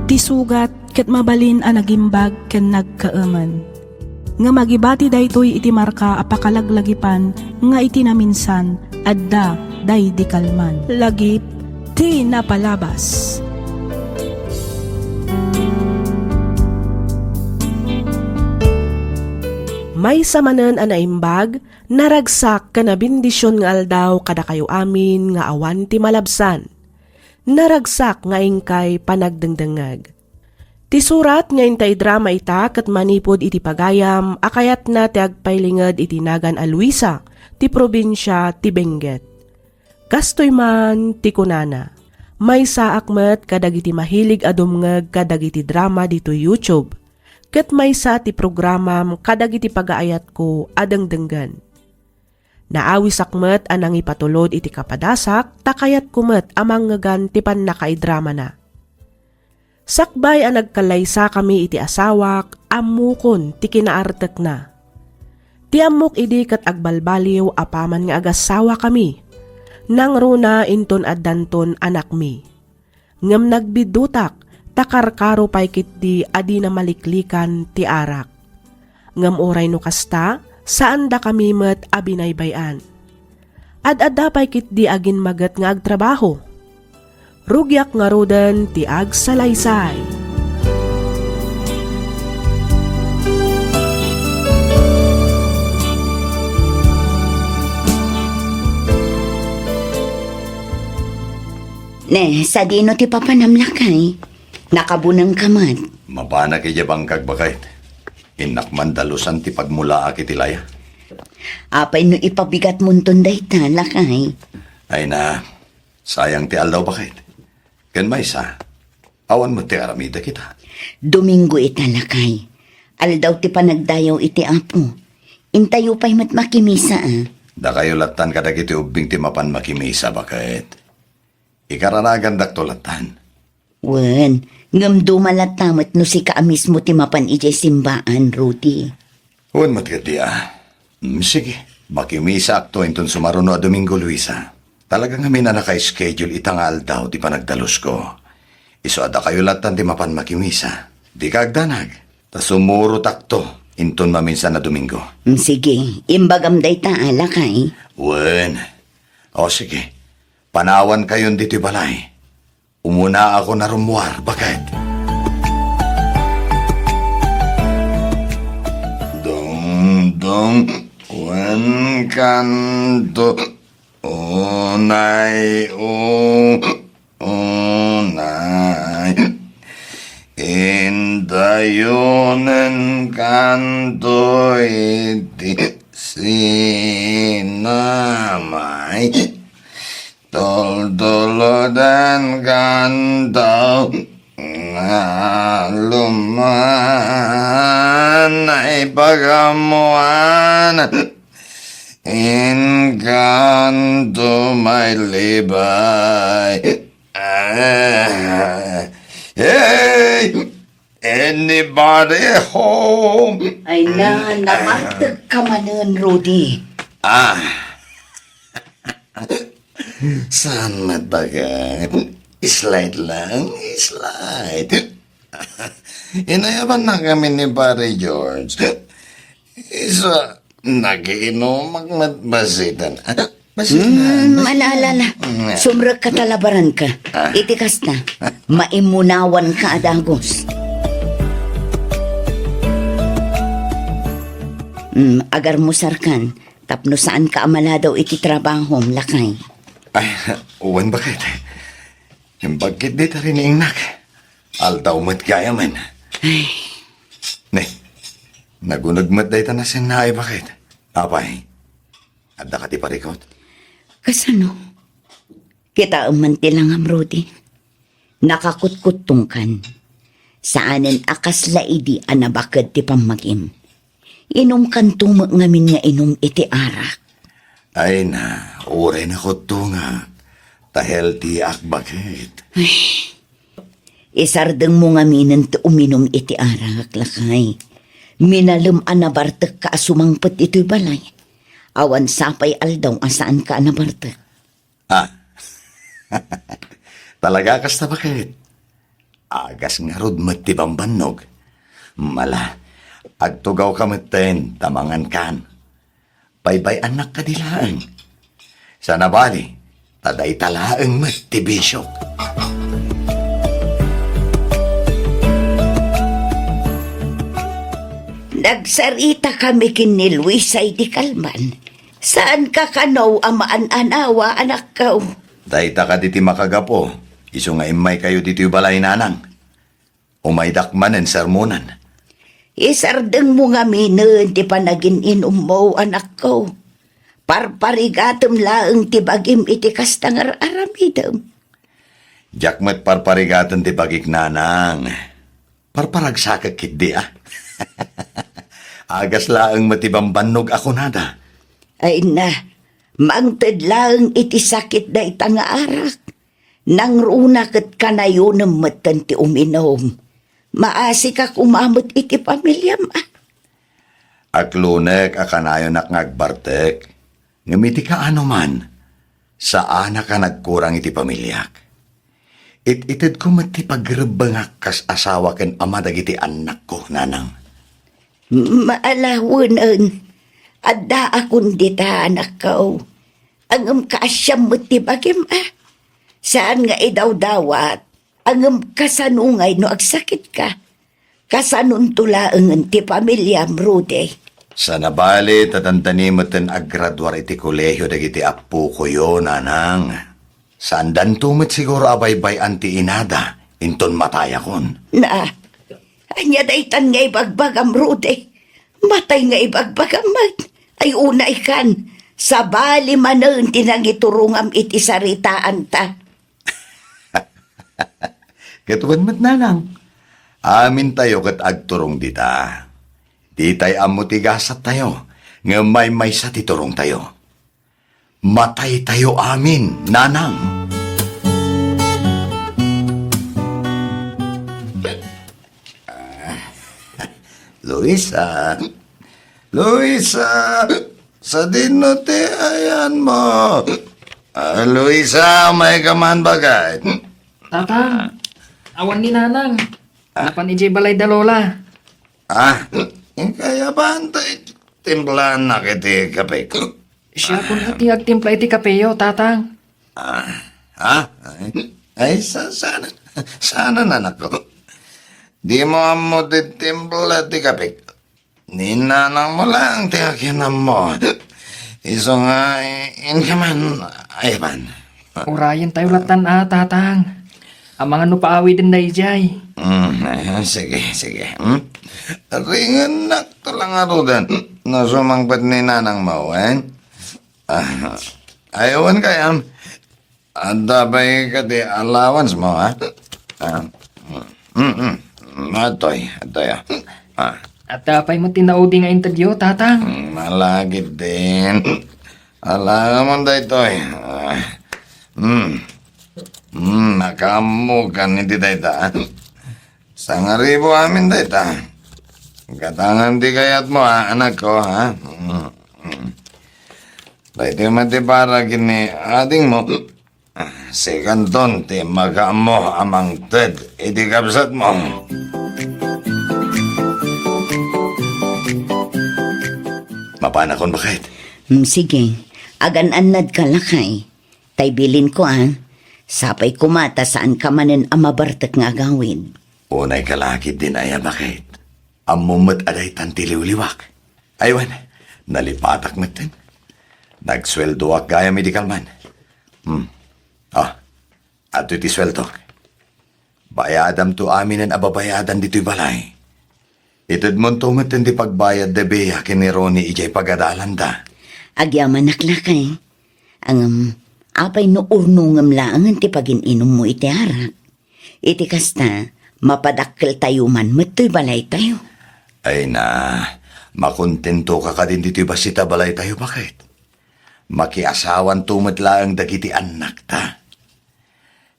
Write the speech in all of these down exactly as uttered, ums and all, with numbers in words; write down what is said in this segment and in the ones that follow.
Ti sugat ket mabalin a nagimbag ken nagkaemen. Ngem agibati daytoy iti marka a pakalaglagipan nga iti naminsan, adda daydi kalman. Lagip ti napalabas. Maysa manen a naimbag, naragsak ken a bendision nga aldaw kadakayo amin nga awan ti malabsan. Naragsak nga inkay panagdengdengngeg. Ti surat nga inta idrama ita ket manipud iti pagayam a kayatna ti agpailinged iti nagan a Luisa, ti probinsia ti Benguet. Kastoy man ti kunana, maysaak met kadagiti mahilig a dumngeg kadagiti drama ditoy YouTube, ket maysa ti programam kadagiti pagaayatko a dengdenggen. Naawisak met a nangipatulod iti kapadasak ta kayatko met a mangngegan ti pannakaidramana. Sakbay a nagkallaysakami iti asawak, ammokon ti kinaartekna. Ti ammok idi ket agbalbaliw apaman nga agassawakami. Nangruna inton addanton anakmi. Ngem nagbiddutak ta karkaro pay ketdi a dina maliklikan ti arak. Ngem uray no kasta, saandakami met a binaybay-an. Ad-adda pay ketdi agin maget nga agtrabaho. Rugiak ngaruden ti agsalaysay. Ne, sadino ti papanam, lakay? Nakabunengka met. Mapanak idiay bangkag, baket. Innak man dalusan ti pagmulaak iti laya. Apay no ipabigatmonton dayta, lakay? Ay na, sayang ti aldaw, baket. Ken maysa, awan met ti aramidek ita. Domingo ita, lakay. Aldaw ti panagdayaw iti Apo. Intayo pay met makimisa, a. Dakayo lattan kadagiti ubbing ti mapan makimisa, baket. Ikararagandakto lattan. Wen, ngem duma latta met no sika a mismo ti mapan idiay simbaan, Rudy. Wen met ketdi, a. Mm, sige, makimisaakto inton sumaruno a Domingo, Luisa. Talaga ngamin a naka-schedule ita nga aldaw ti panagdalusko. Isu a dakayo lattan ti mapan makimisa. Dika agdanag, ta sumurotakto inton maminsan a Domingo. Mm, sige, imbagam dayta, a, lakay. Wen. O, sige. Panawankayon ditoy balay. Umunaakon a rummuar, baket. Dongdong, kuankanto, unay, u-, unay. Indayonen kanto iti sinamay. Tultuloden kanto nga luman ay pagamuan. Inkanto may libay. Ah, hey! Anybody home? Ay na, namartek ka manen, Rudy. Ah. Saan met, baket? Slide lang, slide. Inayabanna kami ni Pare George. Isu a nagiinumak met bassit. Bassit. Hmm, ala, ala, ala. Mm. Sumrekka ta labaranka. Ah. Iti kasta, maimunawanka a dagus. Hmm, agarmusarkan. Tapno saanka a maladaw iti trabahom, lakay. Ay, wen, baket. Imbag ketdi ta rin ni Ingnak. Aldaw met gayamen. Ay. Ne, naguneg met dayta nasennaay, baket. Apay, adda ka ti parikot? Kasano? Kitaem man ti langam, Rudy. Nakakutkuttongkan. Saanen a kasla idi a nabaked ti pammagim. Inumkanto met ngamin nga inum iti arak. Ay na, uray nakuttongak. Ta healthy ak, baket. Ay, isardengmo ngaminen ti uminum iti arak, lakay. Minalem a nabartekka a sumangpet itoy balay. Awan sapay aldaw a saanka a nabartek. Ah. Talaga kasta, baket? Agas ngarud met ti bambannog. Mala, agtugawka metten ta mangankan. Baybay-annak kadi laeng. Sana bali, ta dayta laeng met ti bisiok. Nagsaritakami ken ni Luisa idi kalman. Saanka kano a maan-anawa, anakko? Dayta kadi ti makagapu, isu nga immaykayo ditoy balay, nanang. Umaydak manen sermonan. Isardengmo ngaminen ti panagin-inummo, anakko. Parparigatem laeng ti bagim iti kasta nga ar-aramidem. Diak met parparigaten ti bagik, nanang. Parparagsakek ketdi, a. Agas laeng met ti bambannog a kunada. Ay na, mangted laeng iti sakit dayta nga arak. Nangruna ket kanayonem metten ti uminum. Maasika koma met iti pamiliam, a. Aklonek a kanayonak nga agbartek, ngem iti kaano man, saanak a nagkurang iti pamiliak. It-itedko met ti pagrebbengak kas asawa ken ama dagiti annakko, nanang. Maalawenen, addaakon dita, anakko. Ngem kaasiam met ti bagim, a. Saan nga idawdawat, ngem kasano ngay no agsakitka? Kasanonto laengen ti pamiliam, Rudy? Sana bali, ta dandani metten aggraduar iti kolehio dagiti appokoyo, nanang. Saandanto met siguro a baybay-an ti inada, inton matayakon. Na, ania daytan nga ibagbagam, Rudy? Matay nga ibagbagam met. Ay, unaykan, sabali manen ti nangiturongam iti saritaanta. Ket wen met, nanang. Amintayo ket agturong dita. Ditay ammo ti gasattayo, ngem maymaysa ti turongtayo. Mataytayo amin, nanang. Luisa, Luisa, sadino ti ayanmo? Ah, Luisa, umayka man, baket. Tatang, awan ni Nanang. Ah. Napan idiay balay da Lola. Ah, kayatmo ti timplaannak iti kape? Siak koma ti agtimpla iti kapeyo, Tatang. Ah, ha? Ay, ay, sa-, sana, sana, anakko. Dimo ammo ti timpla ti kape. Ni nanangmo lang ti akin ammo. Isu nga, i-, inka man, ay, ban. Urayentayo lattan a, Tatang. Amangan no paawiden daydiay. Mm, ah, sige, sige. Hmm? Ringennak to lang aruden. No sumangpet ni nanangmo, eh? Ah, ay, wen kayam. Adda pay kadi allowance mo, ha? Ah, mm, mm. Atoy, atoy, ah. Ah. Adda pay met ti naudi nga intedyo, Tatang? Mm, malagip din. Alangan mo daytoy. Ah. Mm. Mm, nakaammokan iti dayta, ah. Sangaribu amin dayta. Gatangan ti kayatmo, ha, anakko, ha? Mm, mm. Daytoy met ti para ken ni adingmo. Ah, sikanton ti makaammo a mangted iti kabsatmo. Mapanakon, baket? Hmm, sige. Agan-annadka, lakay. Tay bilinko, a. Sapay koma ta saanka manen a mabartek nga agawid. Unayka la ketdin aya, baket? Ammom met a daytan ti liwliwak. Ay wen, nalipatak metten. Nagsueldoak gayam idi kalman. Hmm. Ah, adtoy ti sueldok. Bayadamto aminen a babayadan ditoy balay. Itedmonto metten ti pagbayad da Bea ken ni Ronnie idiay pagadalanda. Agyamanak, lakay. Ngem, apay no urnongem laengen ti pagin-inummo iti arak? Iti kasta, mapadakkeltayo man met toy balaytayo. Ay na, makontentoka kadin ditoy bassit a balaytayo, baket? Makiasawanto met laeng dagiti annakta.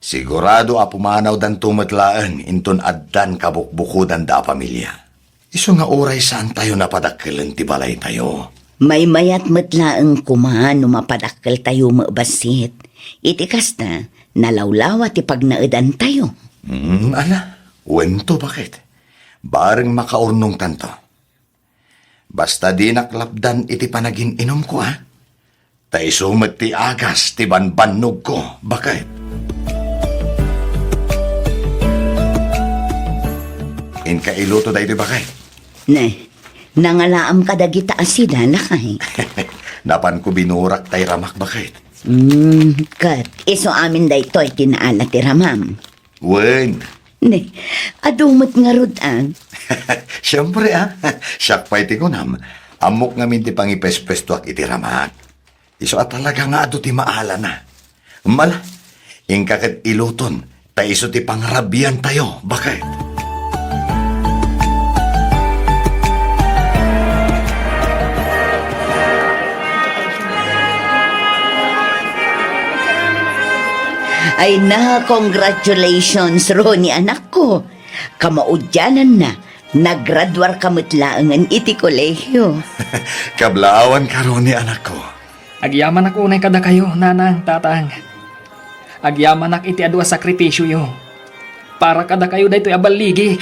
Sigurado a pumanawdanto met laeng inton addan kabukbukodanda a pamilia. Isu nga uray saantayo napadakkelen ti balaytayo. Maymayat met laeng koma no mapadakkeltayo met bassit. Iti kasta, Nalawlawa ti pagnaedantayo. Hmm, ala, wento, baket. Bareng makaurnongtanto. Basta dinak lapdan iti panagin-inumko, a? Ta isu met ti agas ti banbannogko, baket. Inka iluto daytoy, baket. Ne, nangalaam kadagita a sida, lakay. Napanko binurak tay ramak, baket. Hmm, ket isu amin daytoy ti naala ti ramam. Wen. Ne, adu met ngarud, a? Siempre, a. Siak pay ti kunam. Ammok ngamin ti pangipespestuak iti ramak. Isu a talaga nga adu ti maalana. Mala, inka ket iluton, ta isu ti pangrabiantayo, baket. Ay na, congratulations, Ronnie, anakko. Kamaudiananna, nagraduarka met laengen iti kolehio. Kablaawanka, Ronnie, anakko. Agyamanak unay kadakayo, nanang, tatang. Agyamanak iti adu a sakripisioyo. Para kadakayo daytoy a balligik.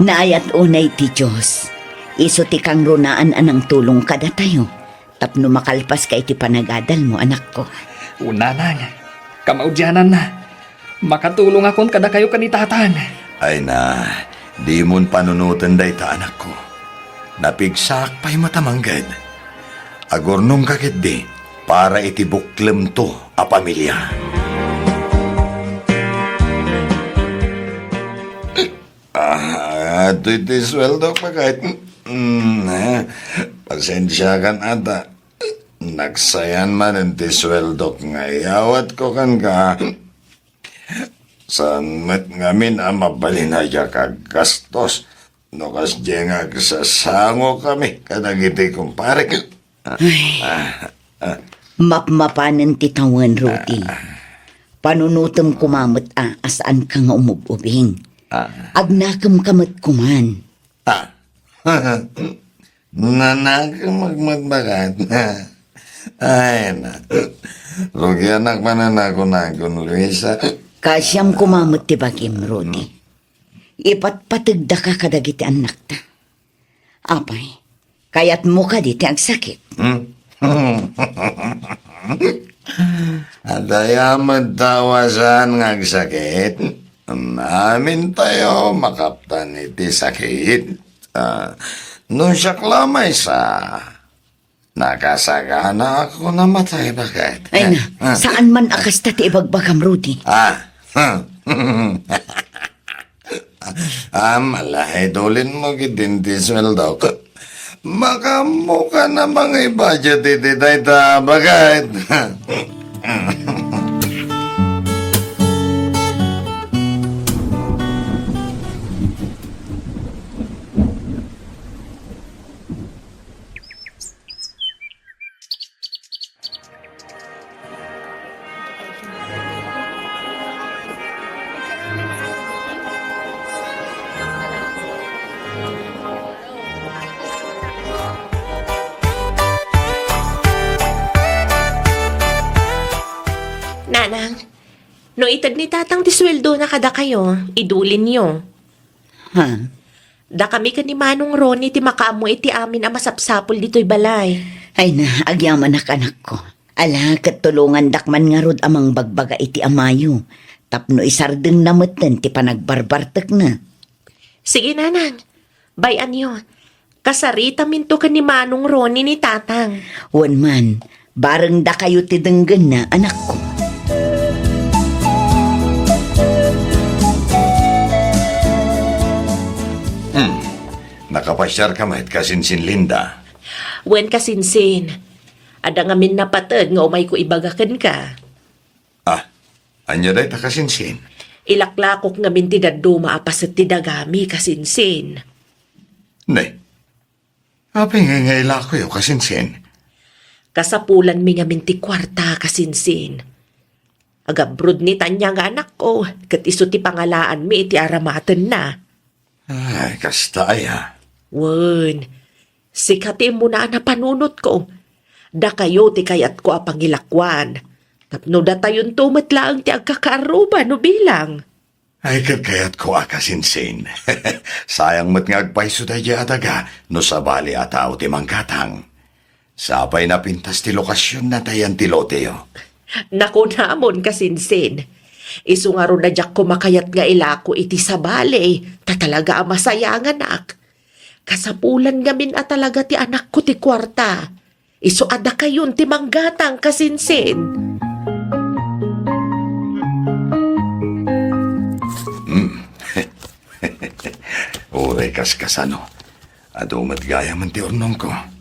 Naayat unay ti Dios. Isu ti kangrunaan a nangtulong kadatayo. Tapno makalpaska iti panagadalmo, anakko. O, nanang, kamaudiananna, makatulongakon kadakayo ken ni tatang. Ay na, dimon panunoten dayta, anakko. Napigsaak pay met a mangged. Agurnongka ketdi para iti buklemto a pamilia. Ah, adu iti sueldok, baket. Mm, eh, pasensiakan ata. Nagsayan manen ti sueldok nga iyawatko kenka. Saan met ngamin a mabalin a diak aggastos no kasdiay nga agsasangokami kadagiti kumparek. Ay. Ah, ah. Mapmapanen ti tawen, Rudy. Ah. Panunotem koma met a, a saanka nga umub-ubing. Ah. Agnakemka met koman. Ah. Nanakemek met, baket. Ay na. Rugianak manen a kunakon, Luisa. Kaasiam koma met ti bagim, Rudy. Ipatpategdaka kadagiti annakta. Apay, kayatmo kadi ti agsakit? Hmm? Adda met tao a saan nga agsakit. Amin tayo makaptan iti sakit. Ah, no siak la maysa, nakasaganaak a namatay, baket. Ay na, ah, saan man a kasta ti ibagbagam, Rudy. Ah, ah, mala, idulinmo ketdin ti sueldok. Makaammokan a mangi-budget iti dayta, baket. Nanang, no ited ni Tatang ti sueldona kadakayo, idulinyo. Ha? Dakami ken ni Manong Ronnie ti makaammo iti amin a masapsapul ditoy balay. Ay na, agyamanak, anakko. Ala, ket tulongandak man ngarud a mangbagbaga iti amayo, tapno isardengna metten ti panagbarbartekna. Sige, nanang. Bay-anyo. Kasaritaminto ken ni Manong Ronnie ni Tatang. Wen man, bareng dakayo ti denggenna, anakko. Hmm. Nakapasiarka met, kasinsin Linda? Wen, kasinsin. Adda ngamin napateg nga umayko ibaga kenka. Ah, ania dayta, kasinsin? Ilaklakok ngamin ti dadduma a paset ti dagami, kasinsin. Ne, apay ngay nga ilakoyo, kasinsin? Kasapulanmi ngamin ti kuarta, kasinsin. Agabrod ni Tanya nga anakko, ket isu ti pangalaanmi iti aramatenna. Ay, kasta aya. Wen, sika ti immuna a napanunotko. Dakayo ti kayatko a pangilakuan. Tapno datayonto met laeng ti agkakaarruba no bilang. Ay, ket kayatko a kasinsin. Sayang met nga agpayso daydiay a daga no sabali a tao ti manggatang. Sapay napintas ti lokasionna ta ayan ti loteyo. Nakunamon, kasinsin. Isu ngarud a diak koma kayat nga ilako iti sabali, ta talaga a masayanganak. Kasapulan ngamin a talaga ti anakko ti kuarta. Isu a dakayon ti manggatang, kasinsin. Hmm. Uray kaskasano. Adu met gayamen ti urnongko.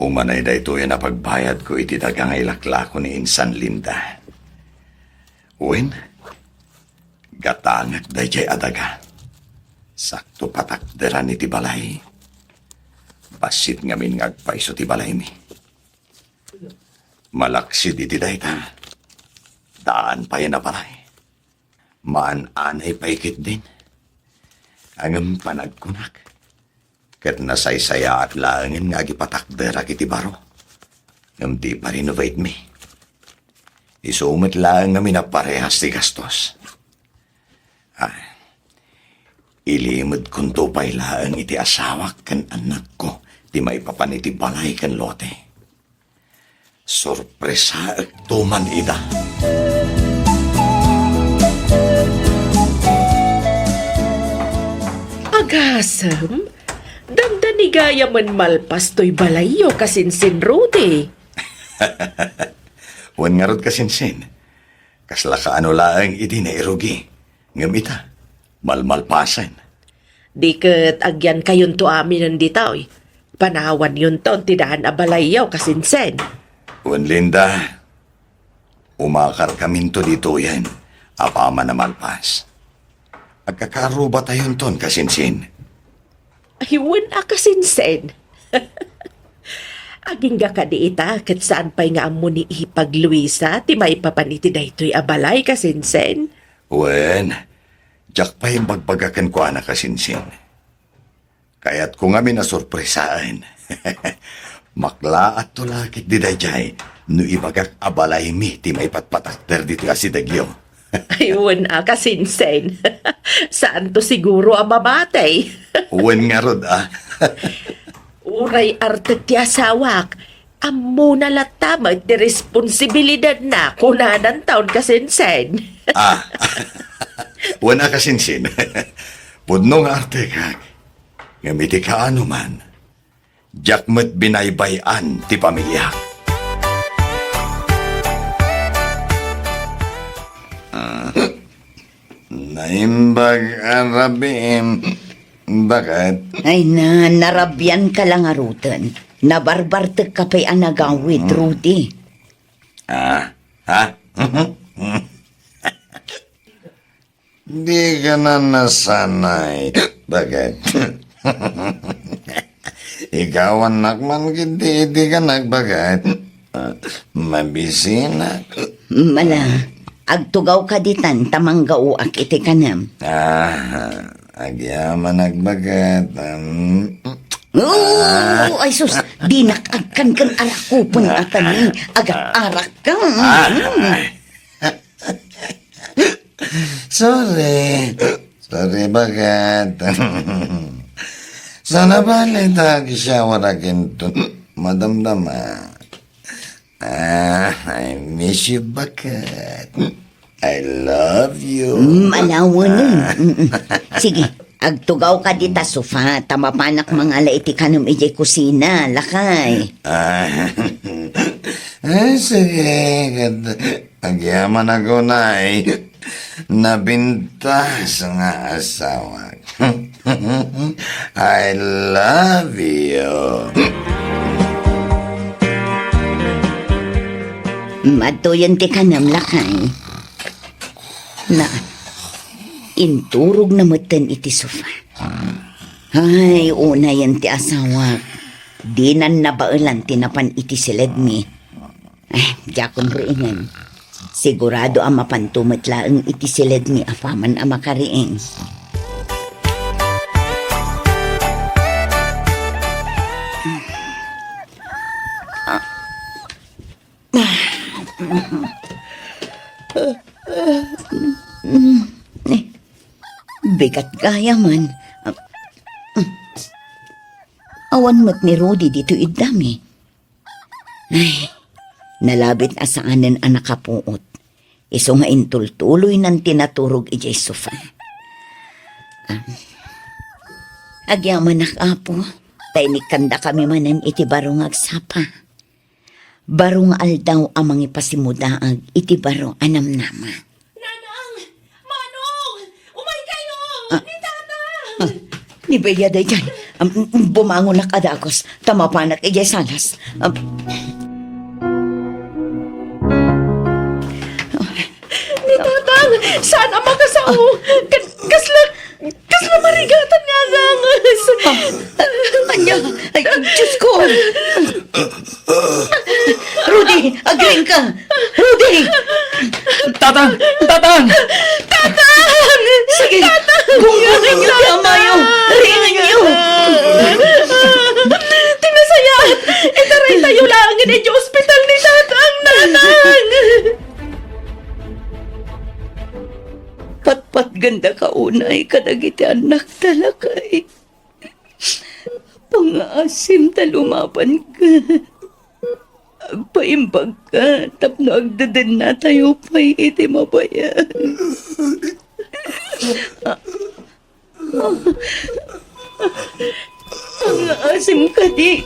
Umanay daytoy a napagbayadko iti daga nga ilaklako ni Insan Linda. Wen, gatangek daydiay a daga. Sakto patakderan iti balay. Bassit ngamin nga agpayso ti balaymi. Malaksid iti dayta, daan pay a balay. Maan-anay pay ketdin. Ngem panagkunak, ket nasaysayaat laengen nga agipatakderak iti baro. Ngem ti pa-renovate mi, isu met laeng ngamin a parehas ti gastos. Ah, ilimedkonto pay laeng iti asawak ken annakko ti maipapan iti balay ken lote. Sorpresaekto man ida. Agasem, dandani gayamen malpas toy balayyo, kasinsin Rudy. Wen ngarud, kasinsin. Kasla kaano laeng idi nairugi. Ngem ita, malmalpasen. Di ket agyankayonto aminen ditoy. Panawanyonton ti daan a balayyo, kasinsin. Wen, Linda, umakarkaminto ditoyen apaman a malpas. Agkakaarrubatayonton, kasinsin. Ay, wen a, kasinsin. Agingga kadi ita, ket saan pay nga ammo ni Ipag Luisa ti maipapan iti daytoy a balay, kasinsin? Wen, diak pay imbagbaga kenkuana, kasinsin. Kayatko ngamin a sorpresaen. Maklaatto la ketdi daydiay no ibagak a balaymi ti maipatpatakder ditoy asidegyo. Ay, wen a, kasinsin. Saanto siguro a mamatay. Wen ngarud, ah. Uray artek ti asawak, ammona latta met ti responsibilidadna, kunananton, kasinsin. Ah. Wen a, kasinsin. Pudno nga artekak. Ngem iti kaano man, diak met binaybay-an ti pamiliak. Ah, naimbag a rabiim, baket. Ay na, narabianka la ngaruden. Nabarbartekka pay a nagawid, hmm, Rudy. Ah, ha? Dika nasanay, baket. Igawannak man ketdi iti kanak, baket. Mabisinak. Mala, agtugawka ditan ta manggaoak iti kanem. Ah, agyamanak, baket. Um, Oo, ay sus, dinak agkan ken arakupen a tanin, agat-arak ka. Ah, mm. Sorry. Sorry, baket. Sana bale ta agsiyawarakinto madamdama. Ah, I miss you, baket. I love you. Mm, alawanen. Ah. Mm-mm. Sige, agtugawka dita sofa, ta mapanak mangala iti kanem idiay kusina, lakay. Ah, ah, sige, ket agyamanak unay. Nabintas nga asawak. I love you. Madtoyen ti kanem, lakay. Na, inturogna metten iti sofa. Ay, unayen ti asawak. Dinan nabaelan ti napan iti siledmi. Eh, diakon riingen. Sigurado a mapanto met laeng iti siledmi apaman a makariing. Bigat gayam. Awan met ni Rudy ditoy iddami. Ay, nalabit a saanen a nakapuot. Isu nga intultuloynan ti naturog idiay sofa. Ah, agyamanak, Apo, ta inikkandakami manen iti baro nga agsapa. Baro nga aldaw a mangipasimudaag iti baro a namnama. Nanang! Manong! Umaykayo! Ah. Ni Tatang! Ah, ni Bea daydiay. Am, bumangonak a dagus, ta mapanak idiay salas. Am. Ni Tatang! Saan a makasao? Kas-, kasla, kasla marigatan nga agangas! Ah, ania? Ay, Diyos ko! Rudy, agriing ka! Rudy! Tatang! Tatang! Tatang! Sige, gunggoninyo ti amayo! Riinganyo! Ti nasayaat, itaraytayo laengen idiay ospital ni Tatang, Nanang! Patpatgandaka unay kadagiti annakta, lakay. Pangngaasim ta lumabanka. Agpaimbagka tapno agdedennatayo pay iti mabayan. Pangngaasim kadi.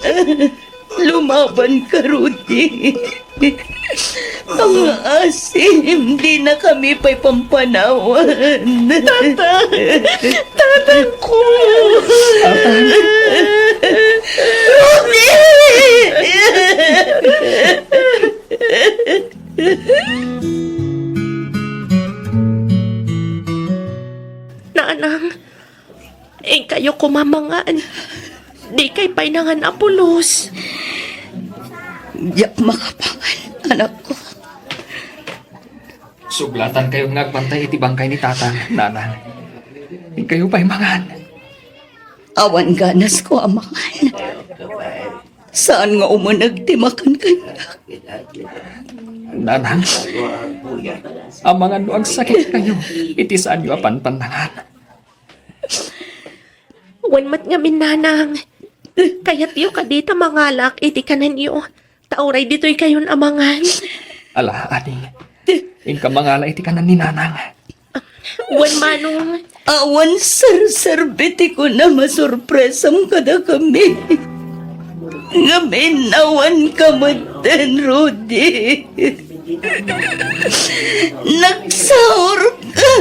Lumabanka, Rudy. Pangngaasim, dinakami pay pampanawan. Tatang! Tatang ko! Rudy! Nanang, inkayo koma mangan. Dikay pay nangan a pulos. Diak makapangan, anakko. Sublatan kayon nga agbantay iti bangkay ni Tatang, Nanang. Inkayo pay mangan. Awan ganasko a mangan. Saan nga umuneg ti makan kaniak? Nanang, amangan no agsakit kayo iti saanyo a panpannangan. Wen met ngamin, Nanang. Kayatyo kadi ta mangalak iti kanenyo, ta uray ditoy kayon a mangan? Ala, ading. Inka mangala iti kanen ni Nanang. Wen, Manong. Awan serserbi ti kunam a sorpresam kadakami. Ngem innawanka metten, Rudy. Nagsaurka.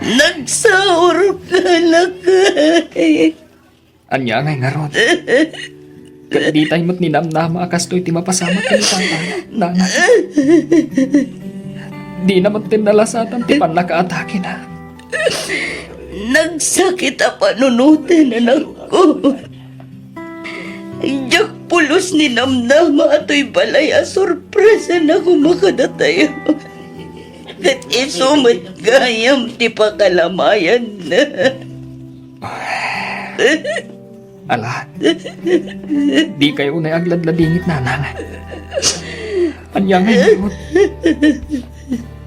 Nagsaurka, lakay. Ania ngay ngarud? Ket ditay met ninamnama a kastoy ti mapasamak ken ni Tatang, Nanang. Dina metten nalasatan ti pannakaatakena. Nagsakit a panunoten, anakko. Diak pulos ninamnama a toy balay a sorpresana koma kadatayo. Ket isu met gayam ti pakalamayanna. Ala, dikay unay agladladingit, Nanang. Ania ngay ngarud?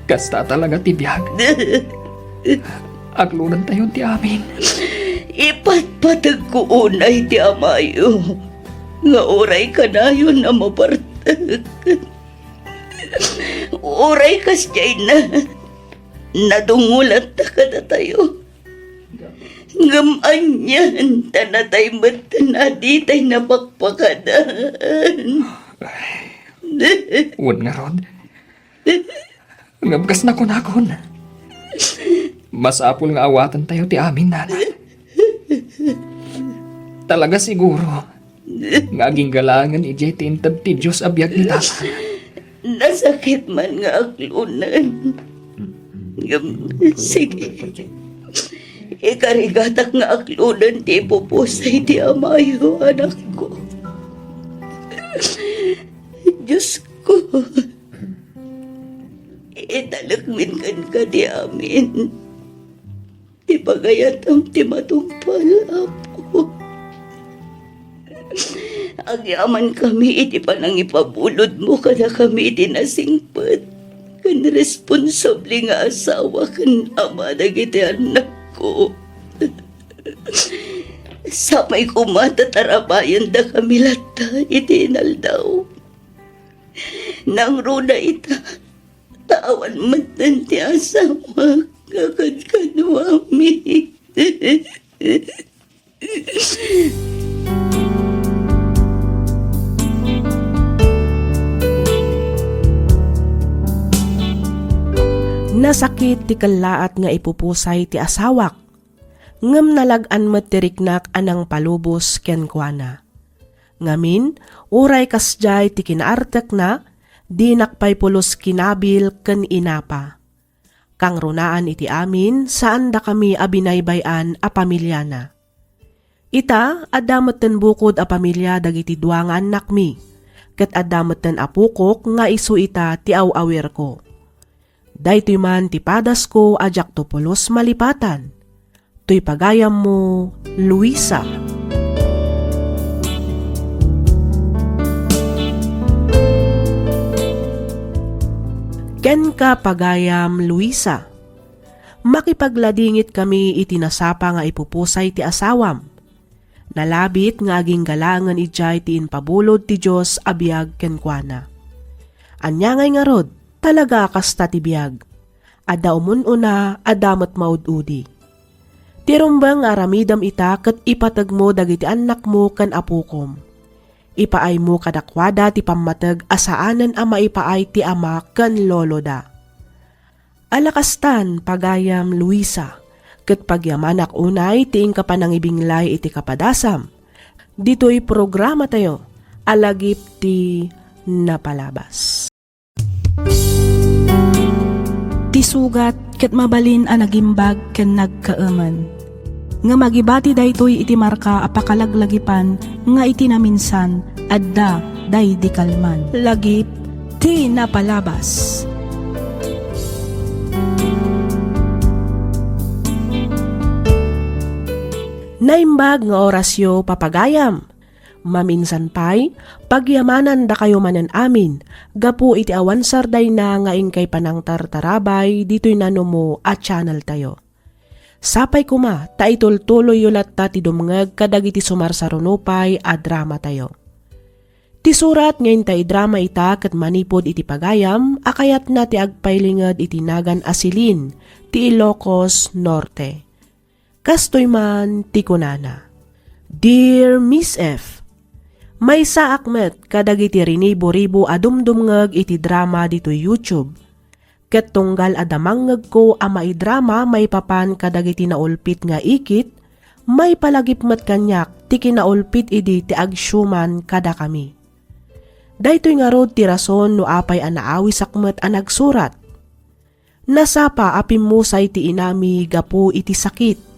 Kasta talaga ti biag. Aklonentayon ti amin. Ipatpategko unay ti amayo nga uray kanayon a mabartek. Uray kasdiayna, nadungolanta kadatayo. Ngem anian ta natay met a ditay napakpakadan. Wen ngarud, ngem kas nakunakon, masapul nga awatentayo ti amin, Nanang. Talaga siguro nga agingga laengen idiay ti inted ti Dios a biag ni Tatang. Nasakit man nga aklonen. Ngem, sige. Ikarigatak nga aklonen ti ipupusay ti amayo, anakko. Diosko, italekmin kenka ti amin. Ti pagayatam ti matungpal, Apo. Agyamankami iti panangipabulodmo kadakami iti nasingpet ken responsable nga asawa ken ama dagiti annakko. Sapay koma ta tarabayendakami latta iti inaldaw. Nangruna ita, ta awan metten ti asawak nga kadkaduami. Nasakit ti kellaat nga ipupusay ti asawak, ngem nalag-an met ti riknak a nangpalubos kenkuana. Ngamin, uray kasdiay ti kinaartekna, dinak pay pulos kinabil ken inapa. Kangrunaan iti amin, saandakami a binaybay-an a pamiliana. Ita, adda metten bukod a pamilia dagiti dua nga annakmi, ket adda metten apokok nga isu ita ti aw-awirko. Daytoy man ti padasko a diakto pulos malipatan. Toy pagayammo, Luisa. Kenka, pagayam Luisa. Makipagladingit kami iti nasapa nga ipupusay ti asawam. Nalabit nga agingga laengen idiay ti impabulod ti Dios a biag kenkuana. Ania ngay ngarud, talaga a kasta ti biag. Adda umun-una, adda met maud-udi. Ti rumbeng nga aramidem ita ket ipategmo dagiti annakmo ken apokom. Ipaaymo kadakuada ti pammateg a saanen a maipaay ti ama ken loloda. Ala kastan, pagayam Luisa, ket pagyamanak unay ti inka panangibinglay iti kapadasam. Ditoy programatayo, Alagip ti Napalabas. Ti sugat ket mabalin a nagimbag ken nagkaemen. Ngem agibati daytoy iti marka a pakalaglagipan nga iti naminsan, adda daydi kalman. Lagip ti napalabas. Naimbag nga orasyo, papagayam. Maminsan pay, pagyamanandakayo manen amin gapu iti awan sardayna nga inkay panangtartarabay ditoy nanumo a channeltayo. Sapay koma ta itultuloyyo latta ti dumngeg kadagiti sumarsaruno pay a dramatayo. Ti surat nga inta idrama ita ket manipud iti pagayam a kayatna ti agpailinged iti nagan a Celine ti Ilocos Norte. Kastoy man ti kunana, "Dear Miss F, maysaak met kadagiti rinibo-ribo a dumdumngeg iti drama ditoy YouTube. Ket tunggal a damangngegko a maidrama maipapan kadagiti naulpit nga ikit, maipalagip met kaniak ti kinaulpit idi ti agsiuman kadakami. Daytoy ngarud ti rason no apay a naawisak met a nagsurat. Nasapa a pimmusay ti inami gapu iti sakit.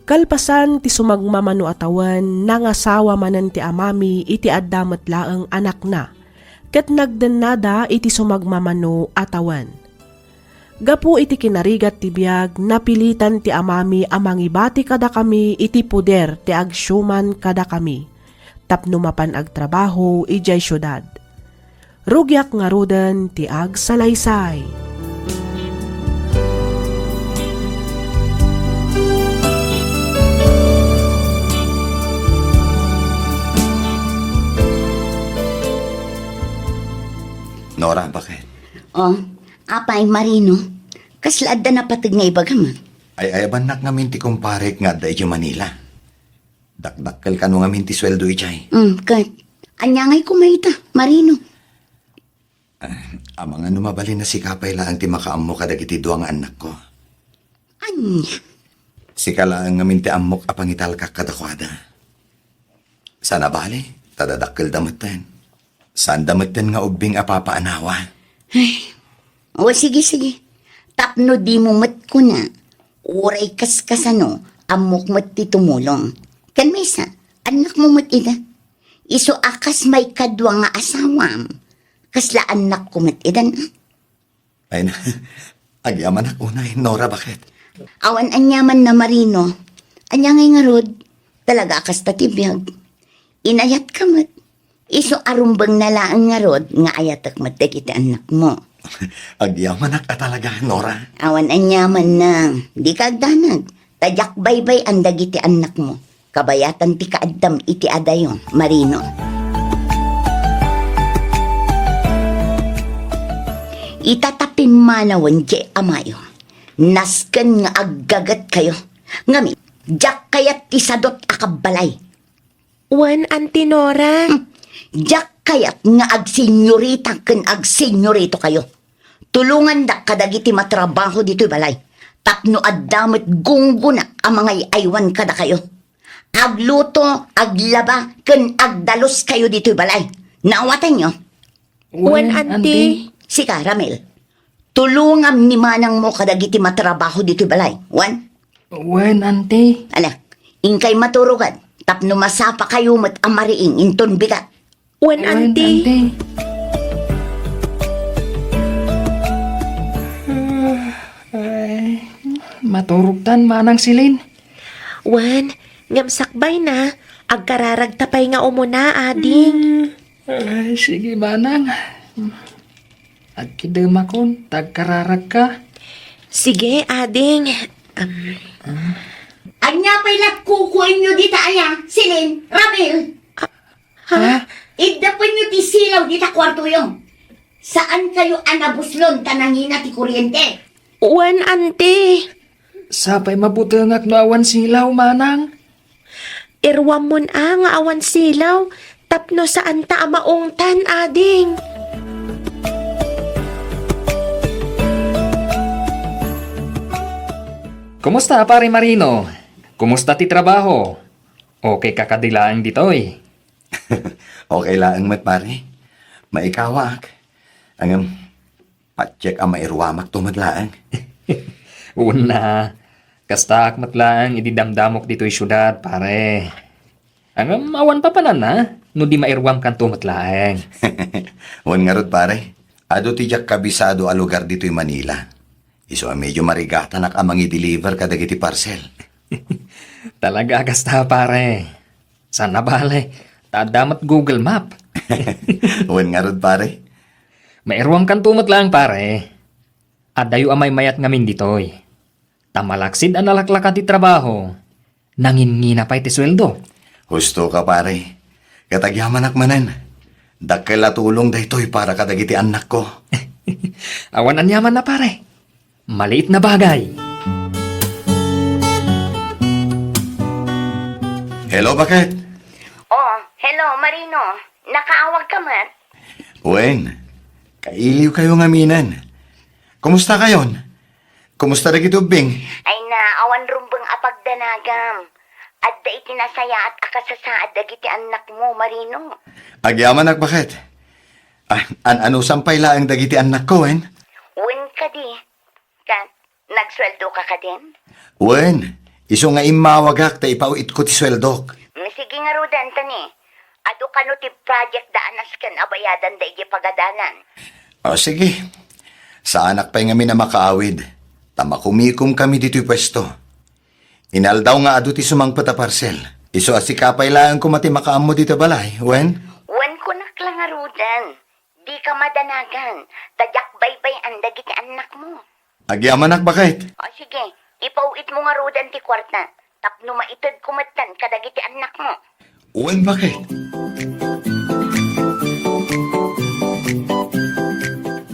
Kalpasan ti sumagmamano a tawen, nangasawa manen ti amami iti adda met laeng anakna, ket nagdennada iti sumagmamano a tawen. Gapu iti kinarigat ti biag, napilitan ti amami a mangibati kadakami iti poder ti agsiuman kadakami tapno mapan agtrabaho idiay siudad. Rugiak ngaruden ti agsalaysay." Nora, bakit? Oh, apay, Marino, kasla adda napateg nga ibagam? Ay, ayabannak ngamin ti kumparek nga adda idiay Manila. Dakdakkel kano ngamin ti sueldo idiay. Mm, ket ania ngay koma ita, Marino? Ah, amangan no mabalin a sika pay laeng ti makaammo kadagiti dua nga annakko. Ania? Sika laeng ngamin ti ammok a pangitalkak kadakuada. Saan a bale, ta dadakkelda metten. Saanda metten nga ubbing a papaanawa. Ay, o, sige, sige. Tapno dimo met kuna, uray kaskasano, ammok met ti tumulong. Ken maysa, annakmo met ida. Isu a kas maikadua nga asawam, kasla annakko met ida, a? Ay na, agyamanak unay, Nora, bakit? Awan aniamanna, Marino. Ania ngay ngarud, talaga a kasta ti biag. Inayatka met. Isu a rumbengna laeng ngarud nga ayatek met dagiti annakmo. Agyamanak a talaga, Nora. Awan aniamanna. Dika agdanag. Ta diak baybay-an dagiti annakmo. Kabayatan ti kaaddam iti adayo, Marino. Ita ta pimmanawen diay amayo. Nasken nga aggagetkayo. Ngem, diak kayat ti sadut a kabbalay. Wen, Auntie Nora. Hmm. Diak kayat nga agsenyorita ken agsenyoritokayo. Tulongandak kadagiti matrabaho ditoy balay tapno adda met gunggonak a mangay-aywan kadakayo. Agluto, aglaba, ken agdaluskayo ditoy balay. Naawatanyo? Wen, Wen, Auntie. Auntie. Sika, Ramil. Tulongam ni manangmo kadagiti matrabaho ditoy balay. Wen? Wen, Auntie. Ala, inkay maturogan, tapno masapakayo met a mariing inton bigat. Wen, Wen, Auntie. Auntie. Ay, maturogtan, Manang Celine. Wen, ngem sakbayna, agkararagta pay nga umuna, ading. Hmm. Ay, sige, Manang. Agkidemakon, ta agkararagka. Sige, ading. Am. Ania pay lat kukuenyo dita aya, Celine, Ramil? Ha? Iddapenyo ti silaw dita kuartoyo. Saankayo a nabuslon ta nangina ti kuryente. Wen, Auntie. Sapay mabutengak no awan silaw, Manang. Iruammon a nga awan silaw, tapno saanta a maungtan, ading. Kumusta, Pare Marino? Kumusta ti trabaho? Okay ka kadi laeng ditoy? Okay laeng met, pare. Maikawaak. Ngem, patiek a mairuamakto met laeng. Wen a, kastaak met laeng idi damdamok ditoy siudad, pare. Ngem awan papananna, no di mairuamkanto met laeng. Wen ngarud, pare. Adu ti diak kabisado a lugar ditoy Manila. Isu a medyo marigatanak a mangi-deliver kadagiti parcel. Talaga a kasta, pare. Saan a bale, ta adda met Google Map. Wen ngarud, pare. Mairuamkanto met laeng, pare. Adayo a maymayat ngamin ditoy. Ta malaksid a nalaklaka ti trabaho, nangingina pay ti sueldo. Husto ka, pare. Ket agyamanak manen. Dakkel a tulong daytoy para kadagiti annakko. Awan aniamanna, pare. Maliit na bagay. Hello, Baket. Oh, hello, Marino. Nakaawag ka met? Wen, kailiw kayo ngaminen. Kumusta kayon? Kumusta dagiti ubbing? Ay na, awan rumbeng a pagdanagam. Adda iti nasayaat a kasasaad dagiti annakmo, Marino. Agyamanak, Baket. Ah, an-, anusan pay laeng dagiti annakko, wen? Wen kadi. Ket, nagsueldo ka kadin? Wen, isu nga immawagak ta ipaw-itko ti sueldok. Mm, sige ngaruden, ta ni, adu kano ti project da a nasken a bayadan da idiay pagadalan. O, sige. Saanak pay ngamin a makaawid, ta makumikom kami ditoy puesto. Inaldaw nga adu ti sumangpet a parcel. Isu a sika pay laeng koma ti makaammo dita balay, wen? Wen, kunak la ngaruden. Dika madanagan, ta diak baybay-an dagiti annakmo. Agyamanak, Baket. O, sige, ipaw-itmo ngaruden ti kuarta, tapno maitedko metten kadagiti annakmo. Wen, Baket.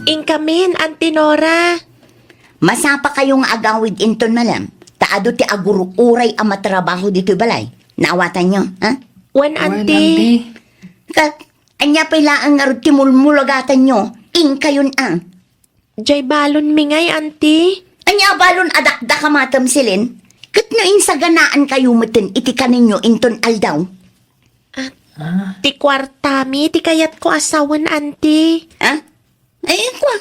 Inkamin, Auntie Nora. Masapakayo nga agawid inton malem, ta adu ti agur-uray a matrabaho ditoy balay. Naawatanyo, ha? Wen, Wen, Auntie. Auntie. Ket, ania pay laeng ngarud ti mulmulagatanyo? Inkayon a. Jay balonmi ngay, Auntie. Ania a balon a dakdakamatem, Celine? Ket no insaganaan kayo metten iti kaninyo inton aldaw? Ah, Ah? Ti kuartami ti kayatko a sawen, Auntie. Ha? Ay, kua.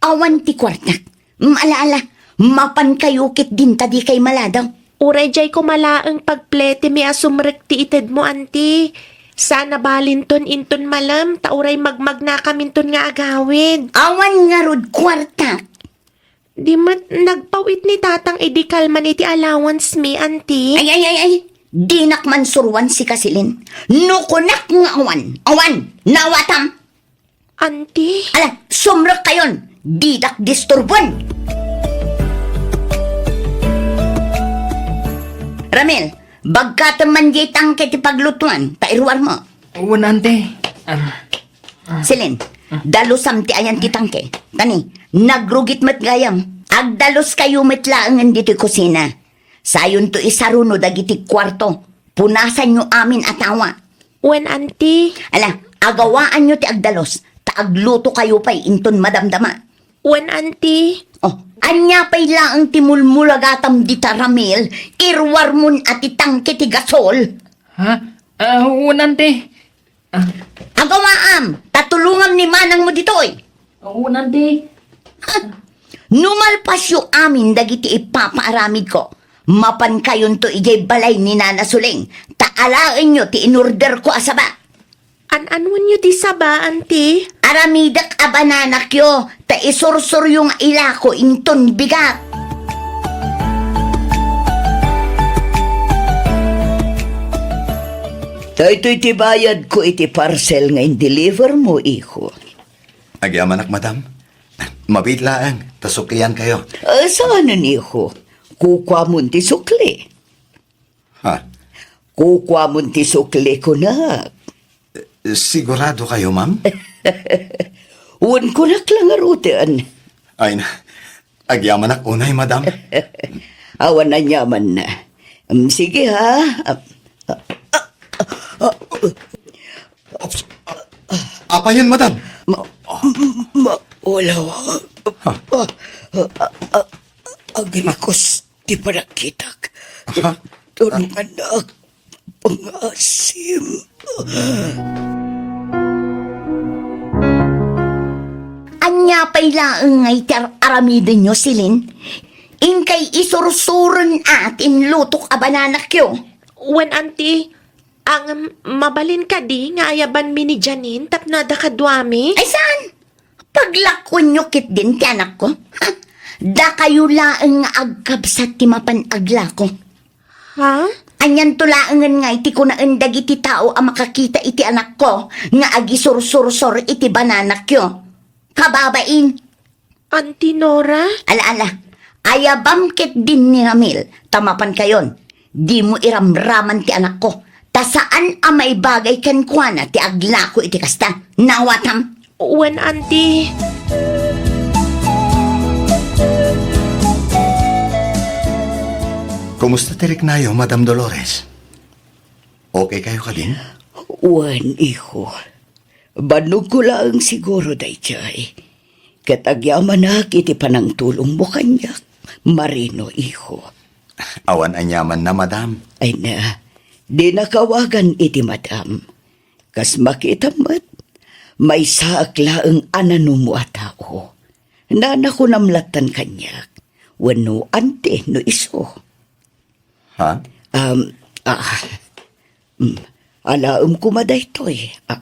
Awan ti kuartak. Ala, ala, mapan kayo ket dinta dikay maladaw. Uray jay koma laeng pagpletimi a sumrek ti itedmo, Auntie. Saan a balinton inton malem, ta uray magmagnakaminton nga agawid. Awan ngarud kuartak. Di met nagpaw-it ni Tatang idi kalman iti allowance mi, Auntie. Ay, ay, ay, ay. Dinak mansuroan sika, Celine. No kunak nga awan, awan, nawatam. Auntie? Ala, sumrekkayon. Didak disturbon. Ramil, bagkatem man diay tangke ti paglutuan, ta iruarmo. Wen, auntie. Ah, ah. Celine, dalusam ti ayan ti tangke. Tani, nagrugit met gayam. Agdaluskayo met laengen ditoy kusina. Sayonto isaruno dagiti kuarto. Punasanyo amin a tawa. Wen, auntie. Ala, agawaanyo ti agdalus, ta aglutokayo pay inton madamdama. Wen, auntie. Oh, ania pay laeng ti mulmulagatam dita, Ramil? Iruarmon a ti tangke ti gasol. Ha? Ah, wen, auntie. Ah. Agawaam, ta tulongam ni manangmo ditoy. Wen, auntie. Ha? No malpasyo amin dagiti ipapaaramidko, mapankayonto idiay balay ni Nana Suling, ta alaenyo ti inorderko a saba. An-anuenyo ti saba, auntie? Aramidek a bananakyo, ta isursuryo nga ilako inton bigat. Daytoy ti bayadko iti parcel nga in-deliver mo, iho. Agyamanak, madam. Mabiit laeng, ta sukliankayo. Ah, saanen, iho? Kukuamon ti sukli. Ha? Kukuamon ti sukli, kunak. Sigurado kayo, ma'am? Wen, kunak la ngaruden. Ay na, agyamanak unay, madam. Awan aniamanna. Mm, sige, ha? Ah, ah, ah, ah. Apayen, madam? Ma-, ma-, wala. Ha? Ah, ah, ah, agrikus ti panagkitak. Ha? Tulungannak, pangasim. Ania pay laeng nga iti ar-, aramidenyo, Celine? Inkay isursuren a ti inlutok a bananakyo. Wen, auntie, ang mabalin kadi nga ayabanmi ni Janine tapno adda kaduami? Ay, saan? Paglakuenyo ketdin ti anakko. Ha? Dakayo laeng nga agkabsat ti mapan aglako. Ha? Anianto laengen nga iti kunaen dagiti tao a makakita iti anakko nga agisursursor iti bananakyo? Kababain! Auntie Nora? Ala, ala. Ayabam ketdin ni Ramil, ta mapankayon. Dimo iramraman ti anakko, ta saan a maibagay kenkuana ti aglako iti kasta. Nawatam? Wen, auntie. Kumusta ti riknayo, Madam Dolores? Okay kayo kadin? Wen, iho. Bannogko laeng siguro daydiay. Ket agyamanak iti panangtulongmo kaniak, Marino, iho. Awan aniamanna, madam. Ay na, dinaka awagan iti madam. Kas makitam met, maysaak laeng a nanumo a tao. Nanakunam lattan kaniak, wenno auntie no isu. Ha? Um, ah, mm, alaem koma daytoy. Ah,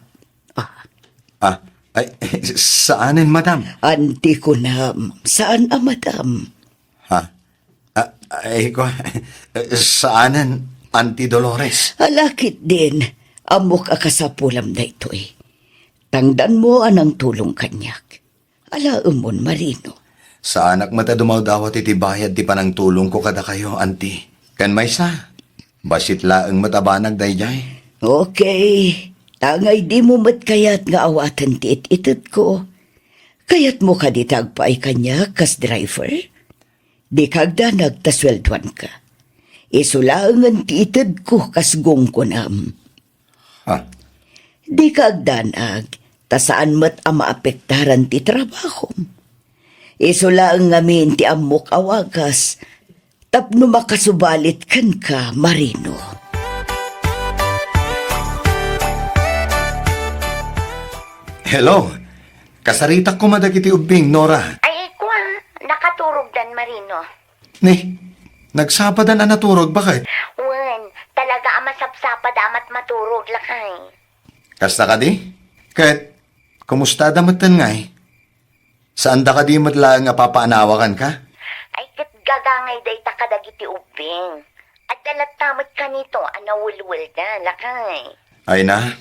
ah. Ah, ay, saanen, madam? Auntie kunam, saan a madam. Ha? Ah, ay, ko, saanen, Auntie Dolores? Ala ketdin, ammok a kasapulam daytoy. Tangdanmo a nangtulong kaniak. Alaemon, Marino. Saanak met a dumawdawat iti bayad ti panangtulongko kadakayo, auntie. Ken maysa, bassit laeng met a banag daydiay. Okay. Tangay dimo met kayat nga awaten ti it-itedko. Kayatmo kadi ti agpaay kaniak kas driver? Dika agdanag ta sueldoanka. Isu laengen ti itedko kas gunggonam. Ha? Dika agdanag ta saan met a maapektaran ti trabahom. Isu laeng ngamin ti ammok a wagas tapno makasubalit kenka, Marino. Hello. Kasaritak koma dagiti ubbing, Nora. Ay, kua, nakaturogdan, Marino. Ni, nagsapadan a naturog, baket? Wen, talaga a masapsapad a mat-, maturog, lakay. Kasta kadi? Ket, kumusta da metten ngay? Saan da kadi met laeng a papaanawakan ka? Ay, ket gagangay dayta kadagiti ubbing. Adda latta met kanito a nawelwelda, lakay. Ay na,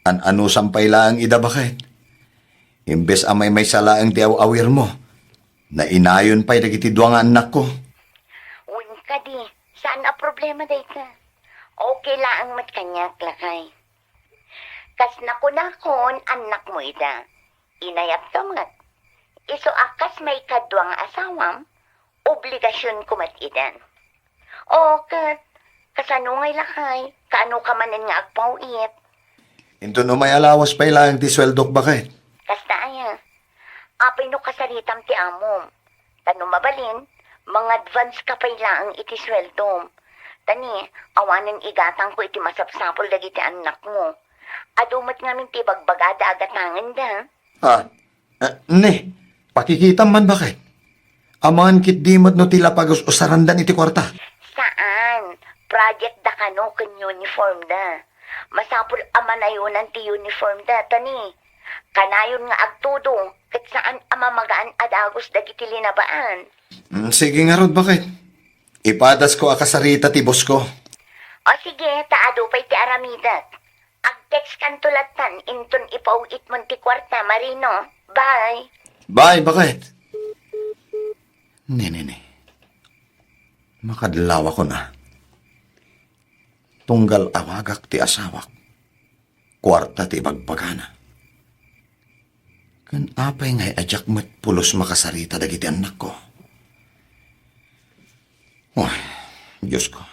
an-anusam pay laeng ida, baket. Imbes a maymaysa laeng ti aw-awirmo, nainayon pay dagiti dua nga annakko. Wen kadi, saan a problema dayta. Okay laeng met kaniak, lakay. Kas nakunakon, annakmo ida. Inayatko met. Isu a kas maikadua nga asawam, obligasionko met idan. O, ket, kasano ngay lakay? Kaano ka manen nga agpaw-it? Inton umay a lawas pay laeng ti sueldok, baket. Kasta aya? Apay no kasaritam ti amom? Ta no mabalin, mangadvance ka pay laeng iti sueldom. Ta ni, awanen igatangko iti masapsapul dagiti annakmo. Adu met ngamin ti bagbagada a gatangenda. Ah, eh, ni, pakikitam man, baket. Amangan ketdi met no ti la pagus-usarandan iti kuarta. Saan, project da kano ken uniform da. Masapul a manayonan ti uniform da, ta ni, kanayon nga agtudo, ket saan a mamagaan a dagus dagiti linabaan. Mm, sige ngarud, baket. Ipadasko a kasarita ti boss ko. O sige, ta adu pay ti aramidek. Ag-text kanto lattan inton ipaw-itmon ti kuarta, Marino. Bye. Bye, baket. Ni, ni, ni. Makadlawakon a. Tunggal awagak ti asawak, kuarta ti ibagbagana. Ken apay ngay a diak met pulos makasarita dagiti annakko? Ay, Diosko.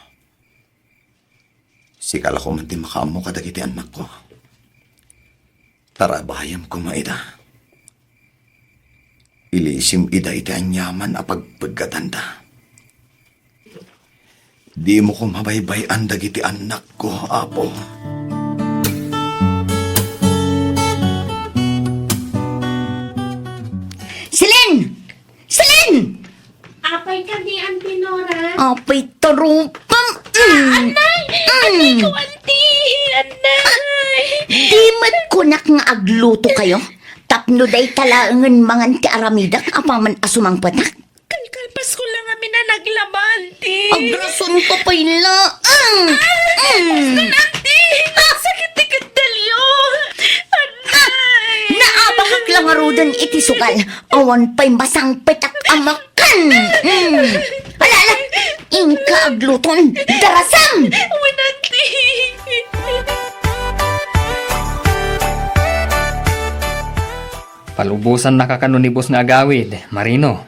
Sika la koma ti makaammo kadagiti annakko. Tarabayem koma ida. Ilisim ida iti aniaman a pagpeggatanda. Dimo koma baybay-an dagiti annakko, Apo. Celine! Celine! Apay kadi, Auntie Nora? Apay, tarupam. Mm. Ah, anay! Mm. Anay ko, Auntie! Anay! Di met kunak nga agluto kayo? Tapno dayta laengen mangan ti aramidek apaman a sumangpetak? Kalkalpasko la ngamin a naglaba, Auntie. Agrason ko pay laeng. Ah, mm. Auntie! Sakit ti keddalyo! Anay! Naabakak la ngaruden iti sugal. Awan pay masangpetak a makan. Mm. Ala, ala. Inka agluton. Darasam! Wen, Auntie. Palubosannaka kano ni boss nga agawid, Marino.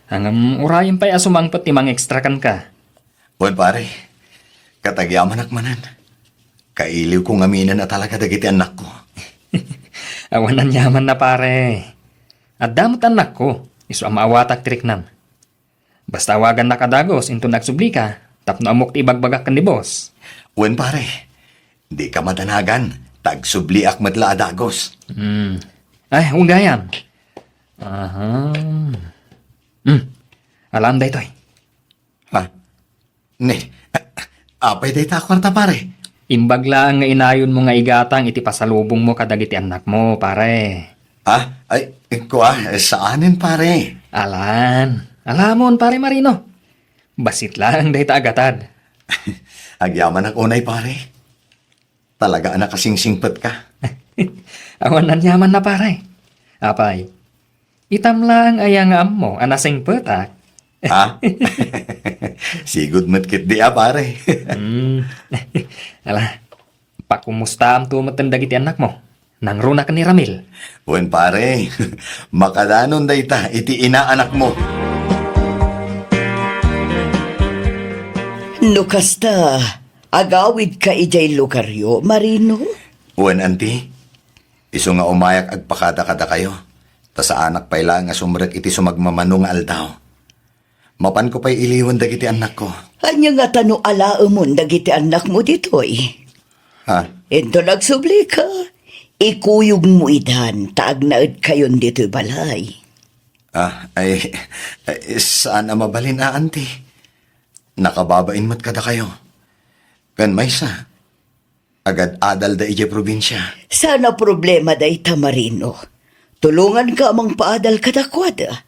Ngem urayem pay a sumangpet ti mangextra kenka. Wen, pare. Ket agyamanak manen. Kailiwko ngaminen a talaga dagiti annakko. Awan aniamanna, pare. Adda met annakko, isu a maawatak ti riknam. Basta awagannak a dagus inton agsublika, tapno ammok ti ibagbagak ken ni boss. Wen, pare. Dika madanagan, ta agsubliak met la a dagus. Hmm. Ay, wen gayam. Aha. Hmm. Alam daytoy. Ha? Ni, apay dayta a kuarta, pare? Imbag laeng nga inayonmo nga igatang iti pasalubongmo kadagiti annakmo, pare. Ha? Ay, kua, saanen, pare. Alan. Alamon, pare Marino. Bassit laeng dayta a gatad. Agyamanak unay, pare. Talaga a nakasingsingpet ka. Awan aniamanna, pare. Apay, itam laeng aya nga ammo a nasingpetak? Ha? Sigud met ketdi a, pare. Hmm. Ala, pakumustaamto metten dagiti annakmo. Nangruna ken ni Ramil. Wen, pare. Makadanon dayta iti inaanakmo. No kasta, agawidka idiay lugaryo, Marino? Wen, anti. Isu nga umayak agpakada kadakayo, ta saanak pay laeng a sumrek iti sumagmamano nga aldaw. Mapanko pay iliwen dagiti annakko. Ania ngata no alaemon dagiti annakmo ditoy? Ha? Inton agsublika, ikuyogmo idan ta agnaedkayon ditoy balay. Ah, ay, ay, saan a mabalin a, anti. Nakababain met kadakayo. Ken maysa, agad-adalda idiay probinsia. Saan a problema dayta, Marino. Tulonganka a mangpaadal kadakuada.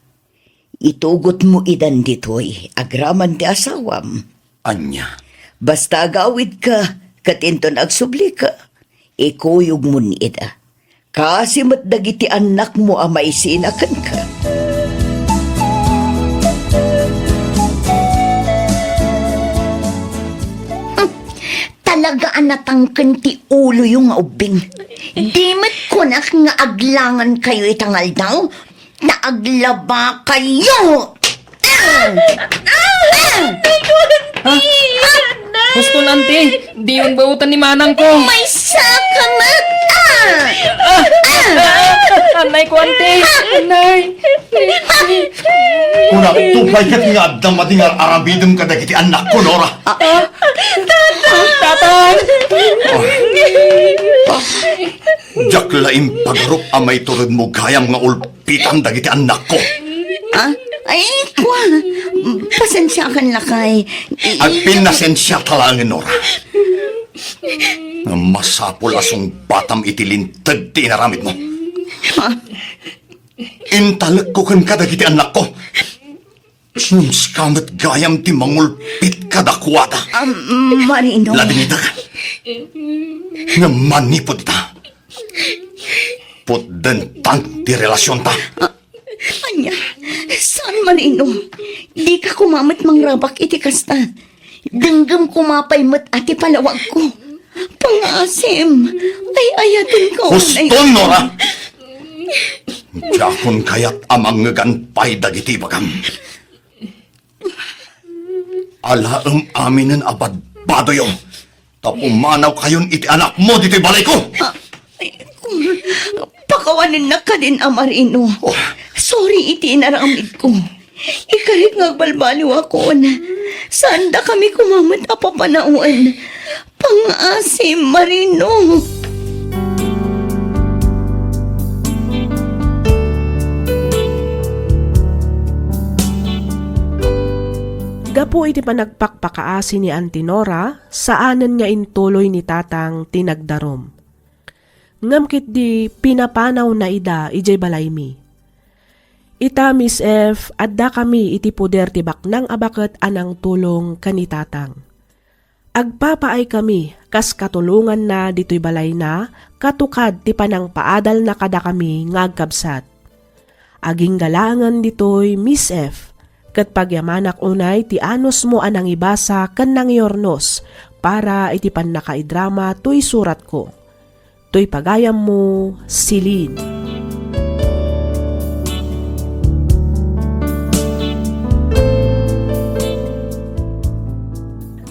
Itugotmo idan ditoy agraman ti asawam. Ania? Basta agawidka, ket inton agsublika, ikuyogmon ida. Kaasi met dagiti annakmo a maisina kenka. Hmm, talaga a natangken ti uloyo nga ubbing. Di met kunak nga aglangankayo ita nga aldaw, ta aglabakayo. Ah! Ah! Ah! Huston, Auntie. Diyon baotan ni manangko. Maysa ka met, ah! Ah! Ah! Anay ko, Auntie. Anay. Kuna, tupay ket nga adda madi nga aramidem kadagiti annakko, Nora. Ah! Tatang! Diak la impagarup a maituredmo gayam nga ulpitan dagiti annakko. Ah? Ay, kua. Pasensiakan, lakay. I-, Agpinnasensiata laengen, Nora. Masapul a sungbatam iti linteg ti inaramidmo. Ah? Intalekko kenka dagiti annakko. Ngem sika met gayam ti mangulpit kadakuada. Ah, Marino. Ladingitek. Ngem manipud ita, putdentan ti relasionta. Ah, ania? Saan, Marino? Dika koma met mangrabak iti kasta. Denggem koma pay met a ti palawagko. Pangaasim, ay-ayatenko. Huston, Nora! Diakon kayat a mangngegan pay dagiti ibagam. Alaem aminen a badbadoyo, ta pumanawkayon iti anakmo ditoy balayko. Ah, ay, pakawanennak kadin a Marino. Oh. Sorry iti inaramidko. Ikarik nga agbalbaliwakon. Saandakami koma met a papanawen. Pangaasim, Marino. Gapu iti panagpakpakaasi ni Auntie Nora, saanen nga intuloy ni Tatang ti nagdarum. Ngem ketdi pinapanawna ida idiay balaymi. Ita, Miss F, addakami iti poder ti baknang a baket a nangtulong ken ni Tatang. Agpapaaykami kas katulonganna ditoy balayna katukad ti panangpaadalna kadakami nga agkabsat. Agingga laengen ditoy, Miss F, ket pagyamanak unay ti anusmo a nangibasa ken nangiurnos para iti pannakaidrama toy suratko. Toy pagayammo, Celine.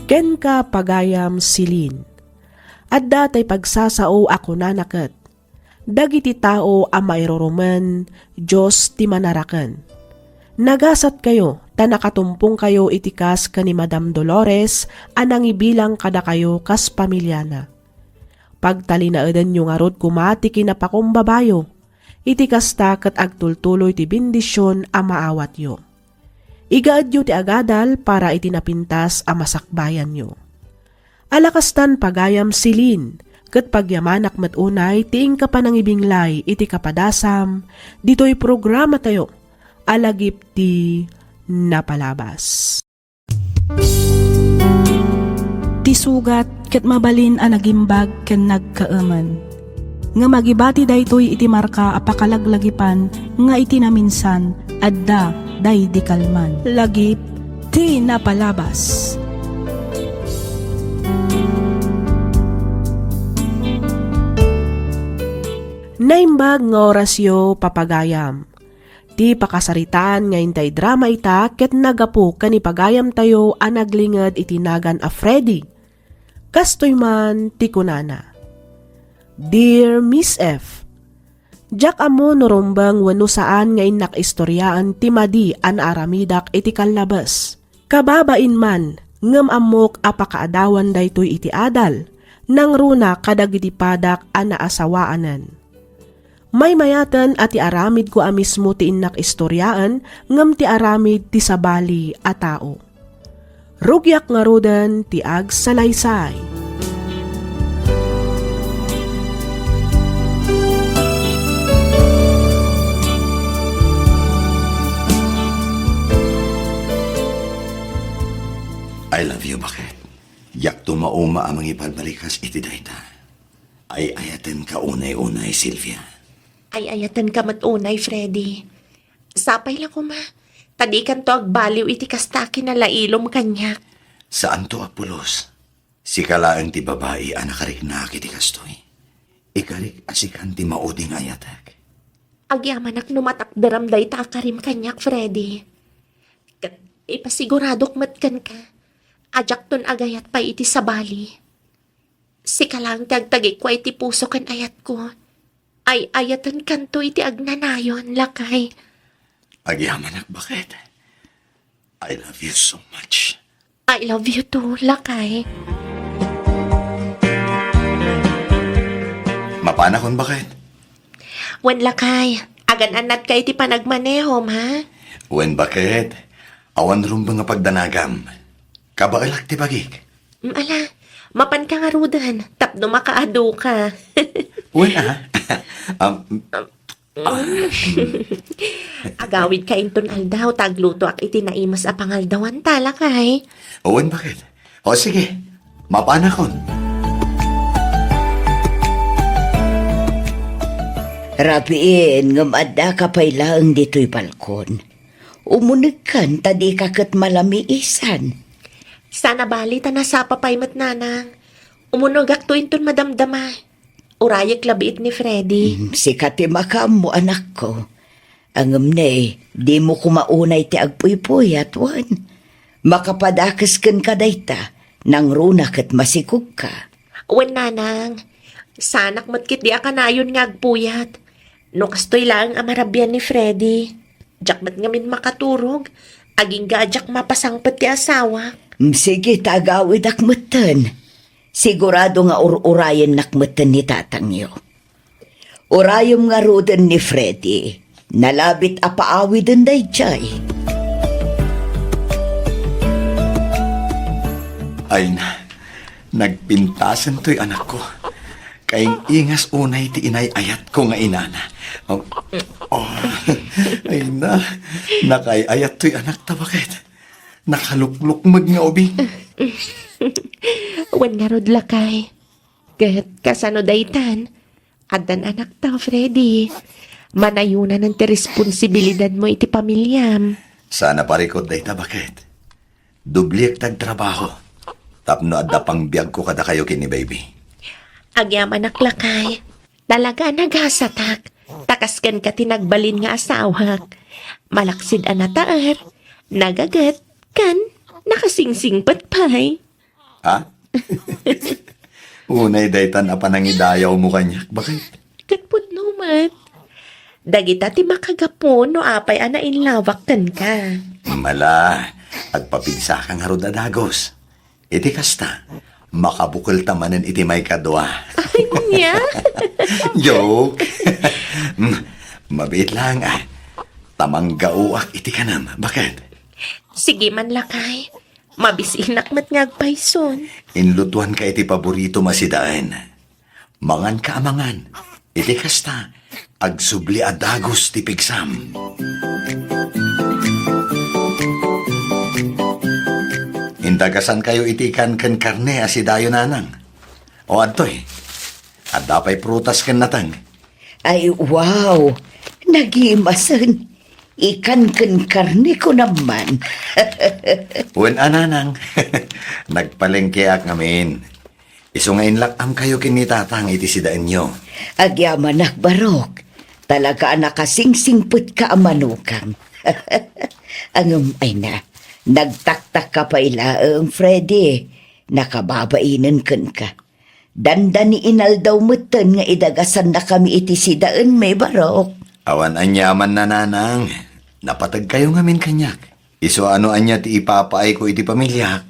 Kenka, pagayam Celine. Adda tay pagsasao a kunana ket, dagiti tao a mairurumen, Dios ti manaraken. Nagasatkayo ta nakatumpongkayo iti kas ken ni Madam Dolores a nangibilang kadakayo kas pamiliana. Pagtalinaedanyo ngarud koma ti kinapakumbabayo. Iti kasta ket agtultuloy ti bendision a maawatyo. Igaedyo ti agadal para iti napintas a masakbayanyo. Ala kastan, pagayam Celine, ket pagyamanak met unay ti inka panangibinglay iti kapadasam ditoy programatayo a Lagip ti Napalabas. Ti sugat ket mabalin a nagimbag ken nagkaemen. Ngem agibati daytoy iti marka a pakalaglagipan nga iti naminsan, adda daydi kalman. Lagip ti Napalabas. Naimbag nga orasyo, papagayam. Ti pakasaritaan nga intay drama ita ket naggapu ken ni pagayamtayo a naglinged iti nagan a Freddy. Kastoy man ti kunana, Dear Miss F, diak ammo no rumbeng wenno saan nga innak istoriaen ti madi a naaramidak iti kallabes. Kababain man, ngem ammok a pakaadawan daytoy iti adal, nangruna kadagiti padak a naasawaanen. Maymayaten a ti aramidko a mismo ti innak istoriaen, ngem ti aramid ti sabali a tao. Rugiak ngaruden ti agsalaysay. I love you, Bakit. Diakto mauma a mangibalbalikas iti dayta. Ay-ayatenka unay-unay, Sylvia. Ay-ayatenka met unay, Freddy. Sapay la koma, ta dikanto agbaliw iti kasta a kinalailom kaniak. Saanto a pulos. Sika laeng ti babai a nakariknaak iti kastoy. Ikarik a sikan ti maudi nga ayatek. Agyamanak no matakderam dayta a karim kaniak, Freddy. Ket ipasiguradok met kenka a diakton agayat pay iti sabali. Sika laeng ti agtagikua iti puso ken ayatko. Ay-ayatenkanto iti agnanayon, lakay. Agyamanak, baket. I love you so much. I love you too, lakay. Mapanakon, baket? Wen, lakay, agan-annatka iti panagmanehom, ha? Wen, baket, awan rumbeng a pagdanagam. Kabaelak ti bagik. Mm, ala, mapanka ngaruden tapno makaaduka. Wen, ah. Um, Ah. Agawidka inton aldaw ta aglutoak iti naimas a pangaldawan ta, lakay. Wen, baket? O, sige. Mapanakon. Rabiin, ngem addaka pay laeng ditoy balkon. Umunegkan ta dika ket malamiisan. Saan a bali ta nasapa pay met, nanang. Umunegakto inton madamdama. Urayek labiit ni Freddy. Mm, sika ti makaammo, anakko. Ngem ne, dimo koma unay ti agpuy-puyat, wen? Makapadakes kenka dayta, nangruna ket masikogka. Wen, nanang, saanak met ketdi a kanayon nga agpuyat. No kastoy laeng a marabian ni Freddy, diak met ngamin makaturog, agingga a diak mapasangpet ti asawak. Mm, sige, ta agawidak metten. Sigurado nga ur-urayennak metten ni tatangyo. Urayem ngaruden ni Freddy, nalabit a paawiden daydiay. Ay na, nagpintasen toy anakko. Kaing-ingas unay ti inay-ayatko nga inana. Oh, oh, ay na, nakay-ayat toy anakta, baket. Nakaluklukmeg nga ubing. Wen ngarud, lakay. Ket kasano daytan? Addan anakta, Freddy. Manayonanen ti responsibilidadmo iti pamiliam. Saan a parikut dayta, baket. Dubliek ti agtrabaho tapno adda pangbiagko kadakayo ken ni baby. Agyamanak, lakay. Talaga a nagasatak, ta kas kenka ti nagbalin nga asawak. Malaksid a nataer, nagaget, ken nakasingsingpet pay. Ha? Unay daytan a panangidayawmo kaniak, baket? Ket pudno met. Dagita ti makagapu no apay a nainlawak kenka. Mala, agpapigsaka ngarud a dagus. Iti kasta, makabukelta manen iti maikadua. Ania? Joke. Mm, mabiit lang, ah. Ta manggaoak iti kanam, baket? Sige man, lakay. Mabisinak met nga agpayson. Inlutuanka iti paboritom a sidaen. Manganka a mangan. Iti kasta, agsubli a dagus ti pigsam. Indagasankayo iti ikan ken karne a sidayo, nanang. O adtoy, adda pay prutas ken nateng. Ay, wow! Nagimasen. Ikan ken karne ko naman. Wen a, nanang. Nagpalengkeak ngamin. Isu nga inlak-amkayo ken ni Tatang iti sidaenyo. Agyamanak, Barok. Talaga a nakasingsingpetka a manukang. Ngem ay na, nagtaktakka pay laeng, Freddy. Nakababainen kenka. Dandani inaldaw metten nga idagasannakami iti sidaenmi, Barok. Awan aniaman, nanang. Napategkayo ngamin kaniak. Isu a no ania ti ipapaayko iti pamiliak,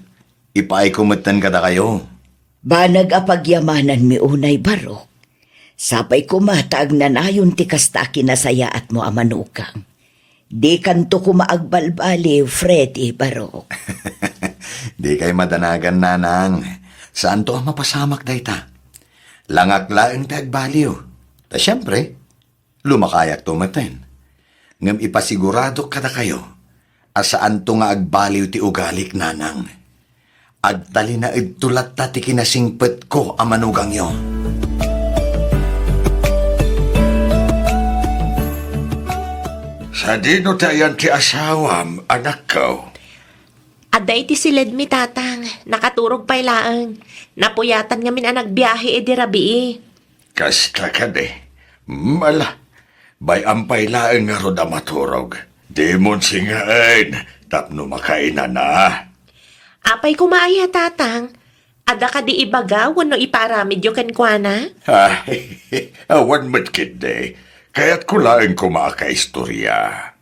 ipaayko metten kadakayo. Banag a pagyamananmi unay, Barok. Sapay koma ta agnanayon ti kasta a kinasayaatmo a manukang. Dikanto koma agbalbaliw, Freddy, Barok. Dikay madanagan, nanang. Saanto a mapasamak dayta. Langak laeng ti agbaliw. Ta siempre, lumakayakto metten. Ngem ipasiguradok kadakayo a saanto nga agbaliw ti ugalik, nanang. agtalinaedto latta ti kinasingpetko a manugangyo. Sadino ti ayan ti asawam, anakko? Adda iti siledmi, Tatang. Nakaturog pay laeng. Napuyatan ngamin a nagbiahe idi rabii. Kasta kadi. Mala, bay-am pay laeng ngarud a maturog. Dimon singaen tapno makainana. Apay koma aya, Tatang? Adda kadi ibaga wenno ipaaramidyo kenkuana? Ay, awan met ketdi. Kayatko laeng koma a kaistoria.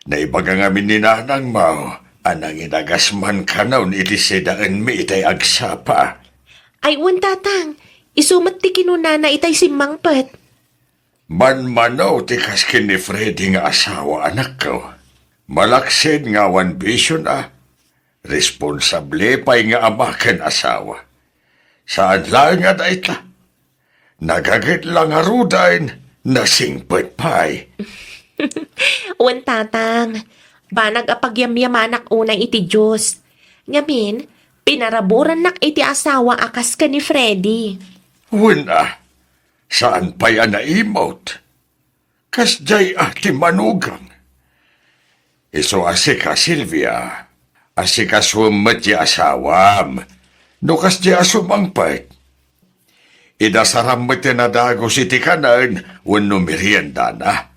Naibaga ngamin ni nanangmo a nanginagas man kanon iti sidaenmi itay agsapa. Ay, wen, Tatang, isu met ti kinunana itay simmangpet. Manmano ti kas ken ni Freddy nga asawa, anakko. Malaksid nga awan bisiona. Responsable pay nga ama ken asawa. Saan laeng a dayta. Nagaget la ngaruden, nasingpet pay. Wen, Tatang, banag a pagyamyamanak unay iti Dios. Ngamin, pinaraburannak iti asawa a kas ken ni Freddy. Wen a, saan pay a naimot? Kasdiay a ti manugang. Isu a sika, Silvia, asikasuem met ti asawam. No kasdiay a sumangpet, idasaram met ti nadagus iti kanen wenno meriendana.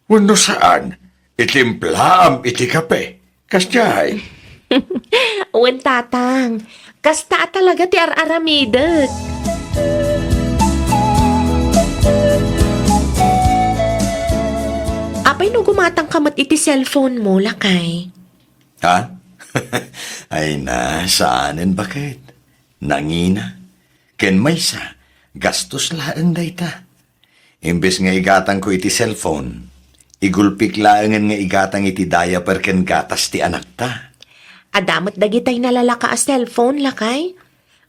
Wenno saan, itimplaam iti kape. Kasdiay. Wen, Tatang. Kasta a talaga ti ar-aramidek. Apay no gumatangka met iti cellphone mo, lakay? Ha? Ay na, saanen, baket. Nangina. Ken maysa, gastos laeng dayta. Imbes nga igatangko iti cellphone, igulpik laengen nga igatang iti diaper ken gatas ti anakta. Adda met dagitay nalalaka a cellphone, lakay.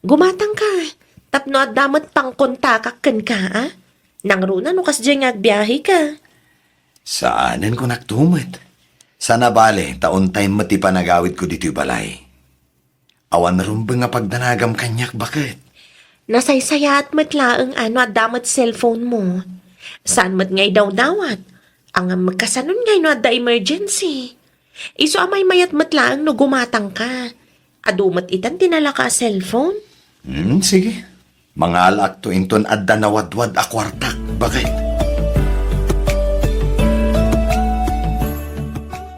Gumatangka, tapno adda met pangkontakak kenka, a? Nangruna no kasdiay nga agbiaheka. Saanen, kunak tumet. Sana bale, ta on time met ti panagawidko ditoy balay. Awan rumbeng a pagdanagam kaniak, baket. Nasaysayaat met laeng a no adda met cellphone mo. Saan met nga idawdawat? Ngem kasanon ngay no adda emergency? Isu a maymayat met laeng no gumatangka. Adu met itan ti nalaka a cellphone. Hmm, sige. Mangalaakto inton adda nawadwad a kuartak, baket.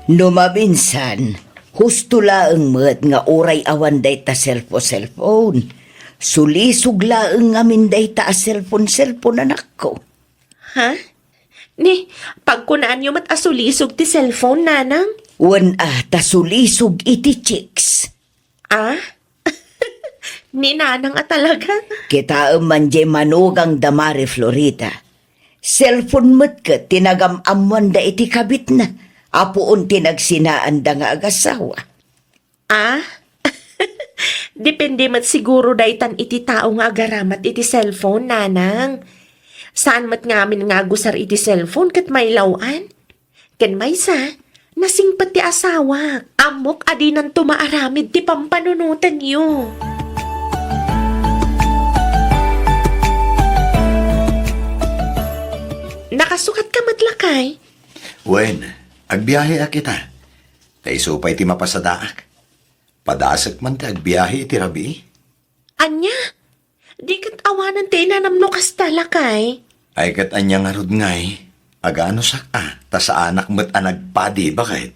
No maminsan, husto laeng met nga uray awan dayta cellphone-cellphone. Sulisog laeng ngamin dayta a cellphone-cellphone, anakko. Ha? Ni, pagkunaanyo met a sulisog ti cellphone, nanang? Wen a, ta sulisog iti chicks. Ah? Ni nanang a talaga? Kitaem man diay manugang da Mari Florida. Cellphone met ket ti nagam-ammoanda iti kabitna, a puon ti nagsinaanda nga agasawa. Ah? Depende met siguro daytan iti tao nga agaramat iti cellphone, nanang. Saan met ngamin nga agusar iti cellphone ket mailaw-an? Ken maysa, nasingpet ti asawak. Ammok a dinanto maaramid ti pampanunotenyo. Nakasukatka met, lakay? Wen, agbiaheak ita. Ta isu pay ti mapasadaak. Padasek man ti agbiahe iti rabii. Ania? Di ket awanen ti inanam no kasta, lakay? Ay, ket ania ngarud ngay? Aganusak a, ta saanak met a nagpadi, baket.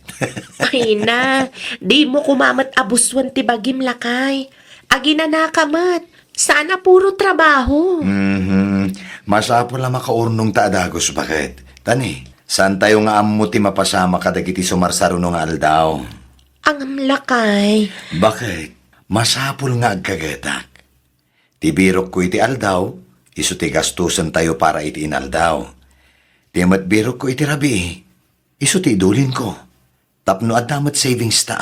Ay na, dimo koma met abusuen ti bagim, lakay. Aginanaka met, saan a puro trabaho. Mhm. Masapul a makaurnong ta a dagus, baket. Ta ni, saantayo nga ammo ti mapasamak kadagiti sumarsaruno nga aldaw. Ngem, lakay. Baket, masapul nga agkagetak. Ti birokko iti aldaw, isu ti gastosentayo para iti inaldaw. Ti met birokko iti rabii, isu ti idulinko. Tapno adda met savings ta.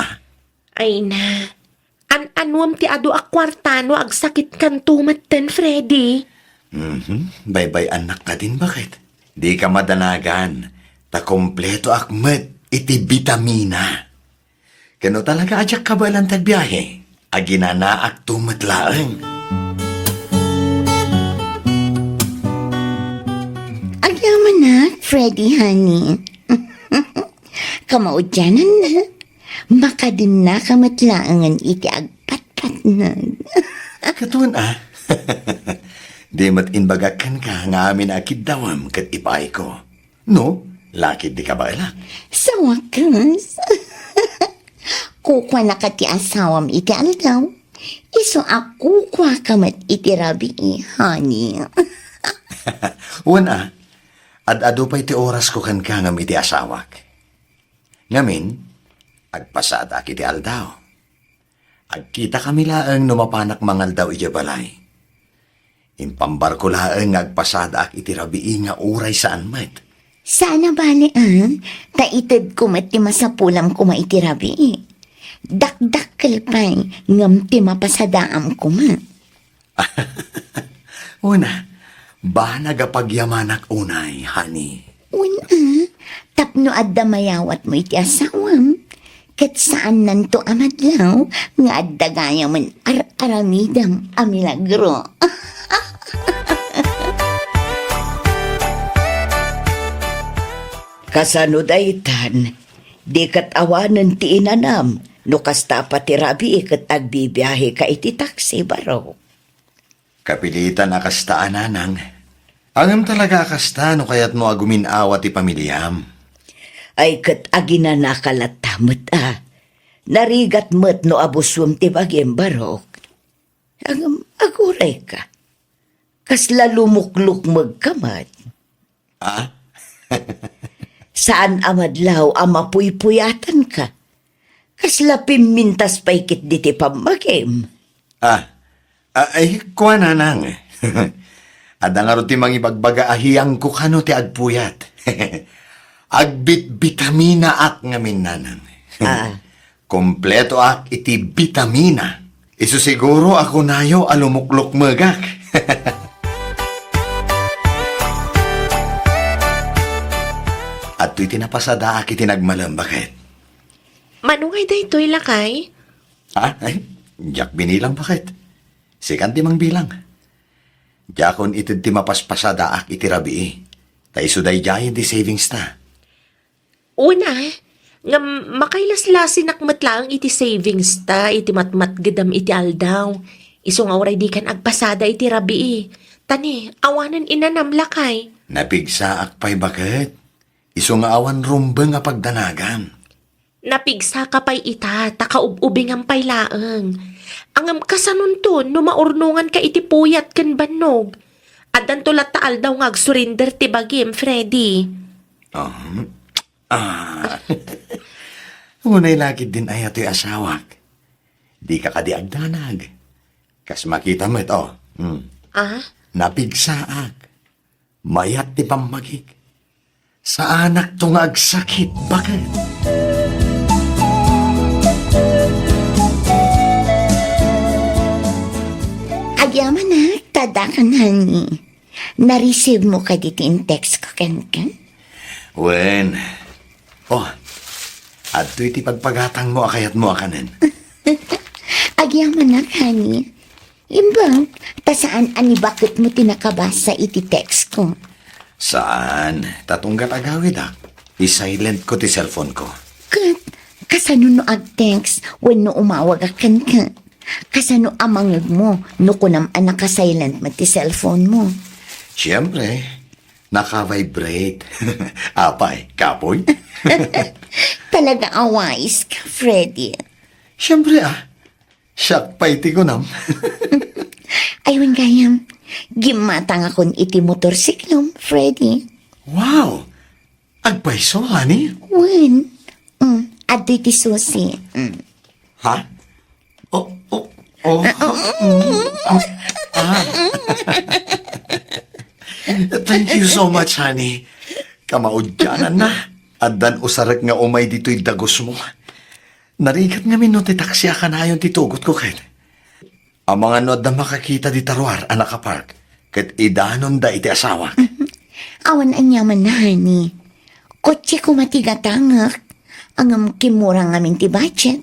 Ay na. An-anuem ti adu a kuarta no agsakitkanto metten, Freddy? Mhm. Baybay-annak kadin, baket? Dika madanagan, ta kompletoak met iti bitamina. Ken no talaga a diak kabaelan ti agbiahe, Aginanaakto met laeng. Agyamanak, Freddy, honey. Kamaudiananna, makadennaka met laengen iti agpatpatnag. Ket wen a. Di met imbagak kenka nga amin a kiddawem ket ipaayko. No, lakid di kabaelak. Sa wakas. Kukuanaka ti asawam iti aldaw. Isu a kukuaka met iti rabii, honey. Wen a, ad-adu pay ti orasko kenka ngem iti asawak. Ngamin, agpasadaak iti aldaw. Agkitakami laeng no mapanak mangaldaw idiay balay. Impambarko laeng nga agpasadaak iti rabii nga uray saan met. Saan a bale, a? Ta itedko met ti masapulam koma iti rabii. Dakdakkel pay, ngem ti mapasadaam koma. Wen a, banag a pagyamanak unay, honey. Wen a, tapno adda mayawatmo iti asawam, ket saannanto a madlaw nga adda gayamen ar-aramidem a milagro. Kasano daytan? Di ket awanen ti inanam, no kasta a pati rabii ket agbibiaheka iti taksi, barok. Kapilitan a kasta a nanang. Ngem talaga a kasta no kayatmo a gumin-awa ti pamiliam. Ay ket aginanaka latta met a. Narigat met no abusuem ti bagim, barok. Ngem agurayka. Kasla lumuklukmegka met. Ah? Saan a madlaw a mapuypuyatanka. Kasla pimmintas pay ketdi ti pammagim. Ah, ah, ay, kua, nanang. Adda ngarud ti mangibagbaga a hiyangko kano ti agpuyat. Agbitbitaminaak ngamin, nanang. Ah. Kompletoak iti bitamina. Isu siguro a kunayo a lumuklukmegak. Adtoy ti napasadaak iti nagmalem, baket. Mano ngay daytoy, lakay? Ha? Ay, diak binilang, baket. Sikan ti mangbilang. Diakon ited ti mapaspasadaak iti rabii. Ta isu daydiayen ti savings ta. Una, ngem makailaslasinak met laeng iti savings ta iti matmatgedam iti aldaw. Isu nga uray dikan agpasada iti rabii. Ta ni, awanen inanam, lakay. Napigsaak pay, baket. Isu nga awan rumbeng a pagdanagan. Napigsaka pay ita, ta kaub-ubingam pay laeng. Ngem kasanonto no maurnonganka iti puyat ken bannog? Addanto latta aldaw nga agsurrender ti bagim, Freddy. Um, ah. Unay lakid din aya toy asawak. Dika kadi agdanag. Kas makita met, oh. Hmm. Ah? Napigsaak. Mayat ti pammagik. Saanakto nga agsakit, baket. Agyamanak, tadakan, honey. Na-receive mo kadi ti in-text ko kenka? Wen. Oh, adtoy ti pagpagatangmo a kayatmo a kanen. Agyamanak, honey. Imbag, ta saan a ni baketmo ti nakabasa iti text ko? Saan, ta tunggal agawidak, i-silent ko ti cellphone ko. Ket, kasano no ag-text wenno umawagak kenka? Kasano a mangegmo no kunam a naka-silent met ti cellphone mo? Siyempre, naka-vibrate. Apay, kapoy? Talaga a wais ka, Freddy. Siyempre, ah. Siak pay ti kunam. Ay, wen gayam, gimmatangakon iti motorsiklom, Freddy. Wow! Agpayso, honey? Wen. Mm, adtoy ti susi. Mm. Ha? Oh, oh, oh. Mm, ah. Thank you so much, honey. Kamaudiananna. Addan usarek nga umay ditoy dagusmo. Narigat ngamin no ti taksi a kanayon ti tugotko ket. Amangan no adda makakita dita ruar a nakapark, ket idanonda iti asawak. Awan aniaman na, honey. Kotse koma ti gatangak. Ngem kimmurang ngamin ti budget.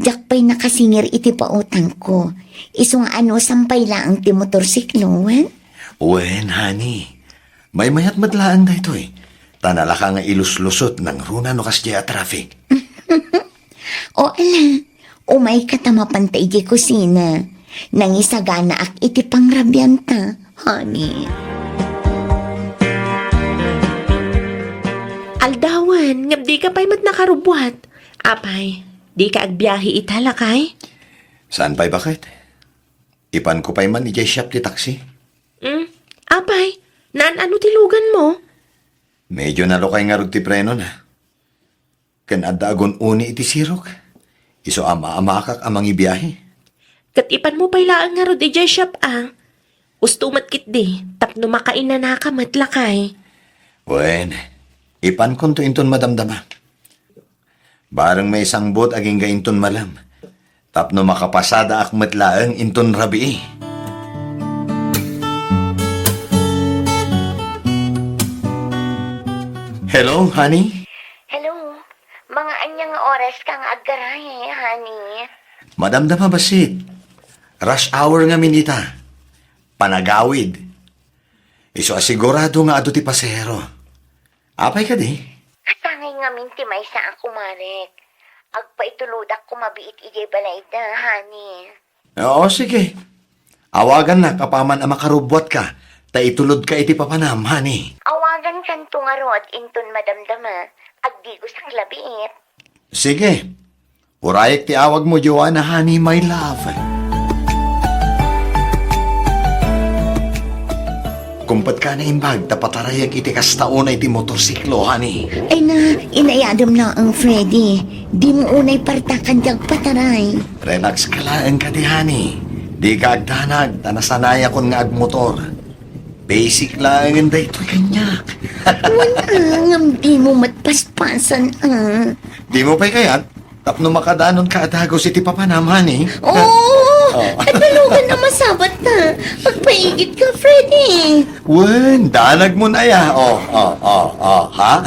Diak pay nakasingir iti pautangko. Isu nga anusam pay laeng ti motorsiklo, wen? Wen, honey. Maymayat met laeng daytoy. Ta nalaka nga iluslusot nangruna no kasdiay a traffic. O ala, umayka ta mapanta idiay kusina. Nangisaganaak iti pangrabianta, honey. Aldawan, ngem dika pay met nakarubbuat. Apay, dika agbiahe ita, lakay? Saan pay, baket? Ipanko pay man idiay shop ti taxi. Hmm? Apay, naan-ano ti luganmo? Medyo nalukay ngarud ti prenona. Ken adda agun-uni iti sirok. Isu a maamakak a mangibiahe. Ket ipanmo pay laeng ngarud idiay shop a. Usto met ketdi, tapno makainanaka met, lakay. Wen, ipankonto inton madamdama. Bareng maisangbut agingga inton malem. Tapno makapasadaak met laeng inton rabii. Hello, honey? Hello. Mga ania nga oras ka nga aggaray, honey? Madamdama bassit. Rush hour ngamin ita. Panagawid. Isu a sigurado nga adu ti pasahero. Apay kadi? Kasangay ngamin ti maysa a kumarek. Agpaitulodak koma biit idiay balayda, honey. Oo, sige. Awagannak apaman a makarubbuatka, ta itulodka iti papanam, honey. Awagankanto ngarud inton madamdama, agdigosak la biit. Sige. Urayek ti awagmo, Joanna, honey, my love. Kumpetka a naimbag ta patarayek iti kasta unay ti motorsiklo, honey. Ay na, inayadem laeng, Freddy. Dimo unay partakan ti agpataray. Relax ka laeng kadi, honey. Dika agdanag ta nasanayakon nga agmotor. Basic laengen daytoy kaniak. Wen a, ngem dimo met paspasan a. Dimo pay kayat? Tapno makadanonka a dagus iti papanam, honey. Oo! Oh. Ay, dalugan a masabat ta. Agpaigitka, Freddy. Wen, danagmon aya. Oh, oh, oh, oh, ha?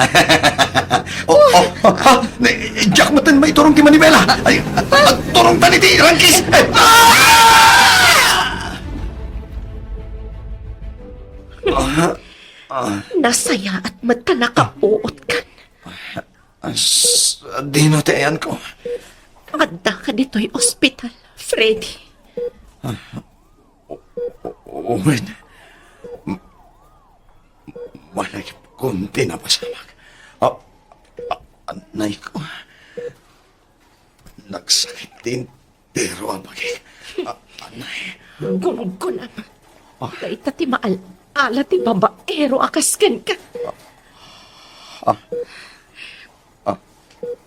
Oh, oh, oh, ha? Ne, diak met maiturong ti manibela. Ay, agturongtan iti rangkis. Ay, ah! Ah, ah. Nasayaat met ta nakapuotkan. As, dino ti ayanko? Addaka ditoy ospital, Freddy. Ah, o-, o-, wen. M-, malagipkon ti napasamak. Ah, ah, anayko. Nagsakit ti entero a bagik. Ah, anay. Gunggunam. Ah. Dayta ti maal-ala ti babaero a kas kenka. Ah. Ah.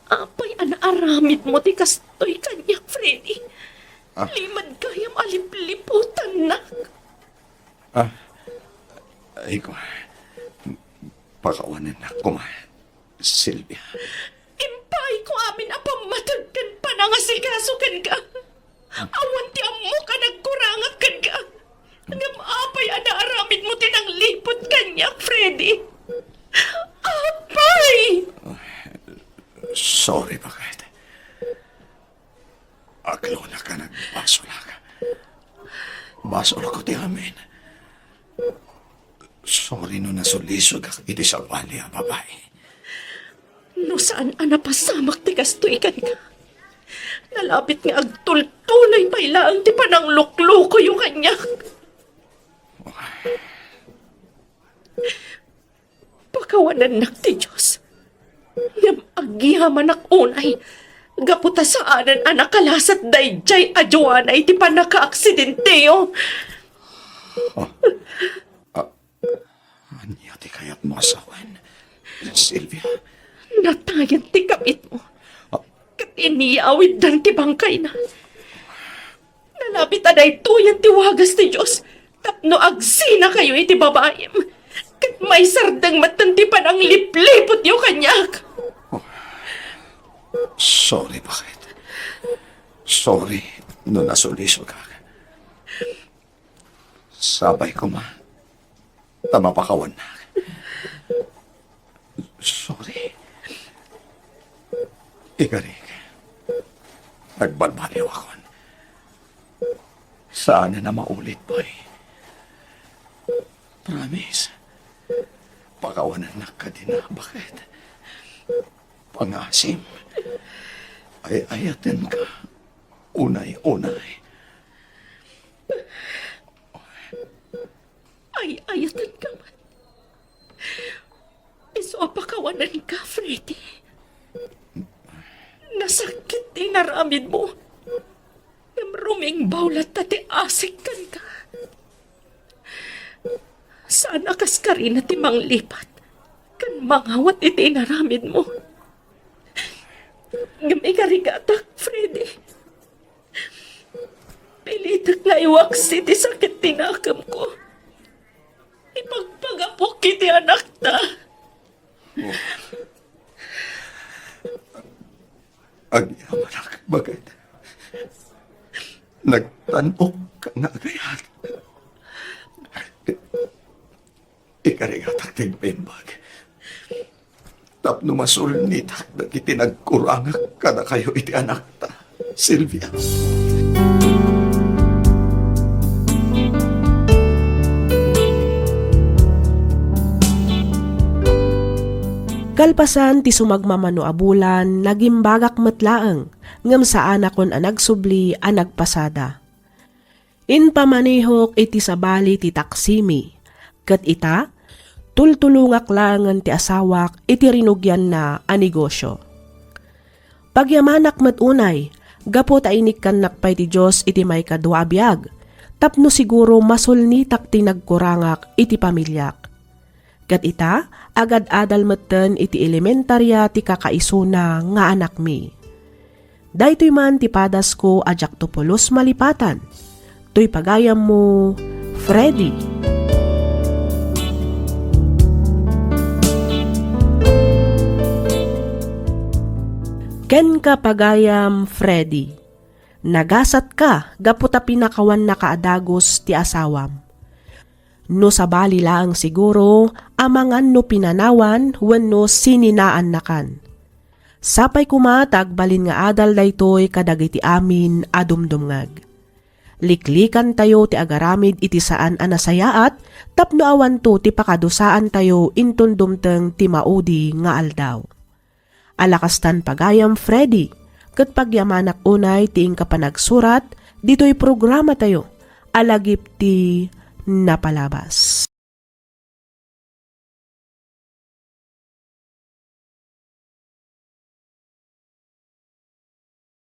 Apay a naaramidmo ti kastoy kaniak, Freddy? Ah. Limed gayam a lipliputannak. Ah. Ay ko. Pakawanennak koma. Silvia. Impaayko amin a pammateg ken panangasikaso kenka. Awan ti ammok a nagkurangak kenka. Ngem apay a naaramidmo ti nangliput kaniak, Freddy? Apay! Sorry, baket. Aglonaka, nagbasolak. Basolko ti amin. Sorry no nasulisogak iti sabali a babai. No saan a napasamak ti kastoy kenka, nalabit nga agtultuloy pay laeng ti panangluklukoyo kaniak. Pakawanennak ti Dios. Ngem agyamanak unay, gapu ta saanen a nakalasat daydiay a Joanna iti pannakaaksidenteyo. Ah, ah, ania ti kayatmo a sawen, Silvia? Natayen ti kabitmo. Ah. Ket inyawiddan ti bangkayna. Nalabit a daytoyen ti wagas ti Dios tapno agsinakayo iti babaim, ket maisardeng metten ti pananglipliputyo kaniak. Sorry, baket. Sorry no nasulisogak. Sapay koma ta mapakawannak. Sorry. Ikarik, Nagbalbaliwakon. Saan a maulit, Boy. Promise. Pakawanennak kadina, baket. Pangasim. Ay-ayatenka. Unay-unay. Ay-ayatenka met. Isu a pakawanenka, Freddy. Nasakit ti inaramidmo. Ngem rumingbaw latta ti asik kenka. Saan a kaskarina ti manglipat ken mangawat iti inaramidmo. Ngem ikarigatak, Freddy. Pilitek nga iwaksi ti sakit ti nakemko. Ipagpagapok iti anakta. Oh. Agyamanak, baket. Nagtan-ok nga agayat. Ikarigatak ti agbimbag. Tapno masulnitak dagiti nagkurangak kadakayo iti anakta, Sylvia. Kalpasan ti sumagmamano a bulan, nagimbagak met laeng, ngem saanakon a nagsubli a nagpasada. Impamanehok iti sabali ti taksimi, ket ita, tultulongak laengen ti asawak iti rinugianna a negosio. Pagyamanak met unay, gapu ta inikkannak pay ti Dios iti maikadua a biag, tapno siguro masulnitak ti nagkurangak iti pamiliak. Ket ita, agad-adal metten iti elementaria ti kakaisuna nga anakmi. Daytoy man ti padasko a diakto pulos malipatan. Toy pagayammo, Freddy. Kenka, pagayam Freddy, nagasatka gapu ta pinakawannaka a dagus ti asawam. No sabali laeng siguro, amangan no pinanawan wenno sininaannakan. Sapay koma ta agbalin nga adal daytoy kadagiti amin a dumdumngeg. Liklikantayo ti agaramid iti saan a nasayaat tapno awanto ti pakadusaantayo inton dumteng ti maudi nga aldaw. Alakastan pagayam, Freddy, ket pagyamanak unay ti inka panagsurat ditoy programatayo a lagip ti napalabas.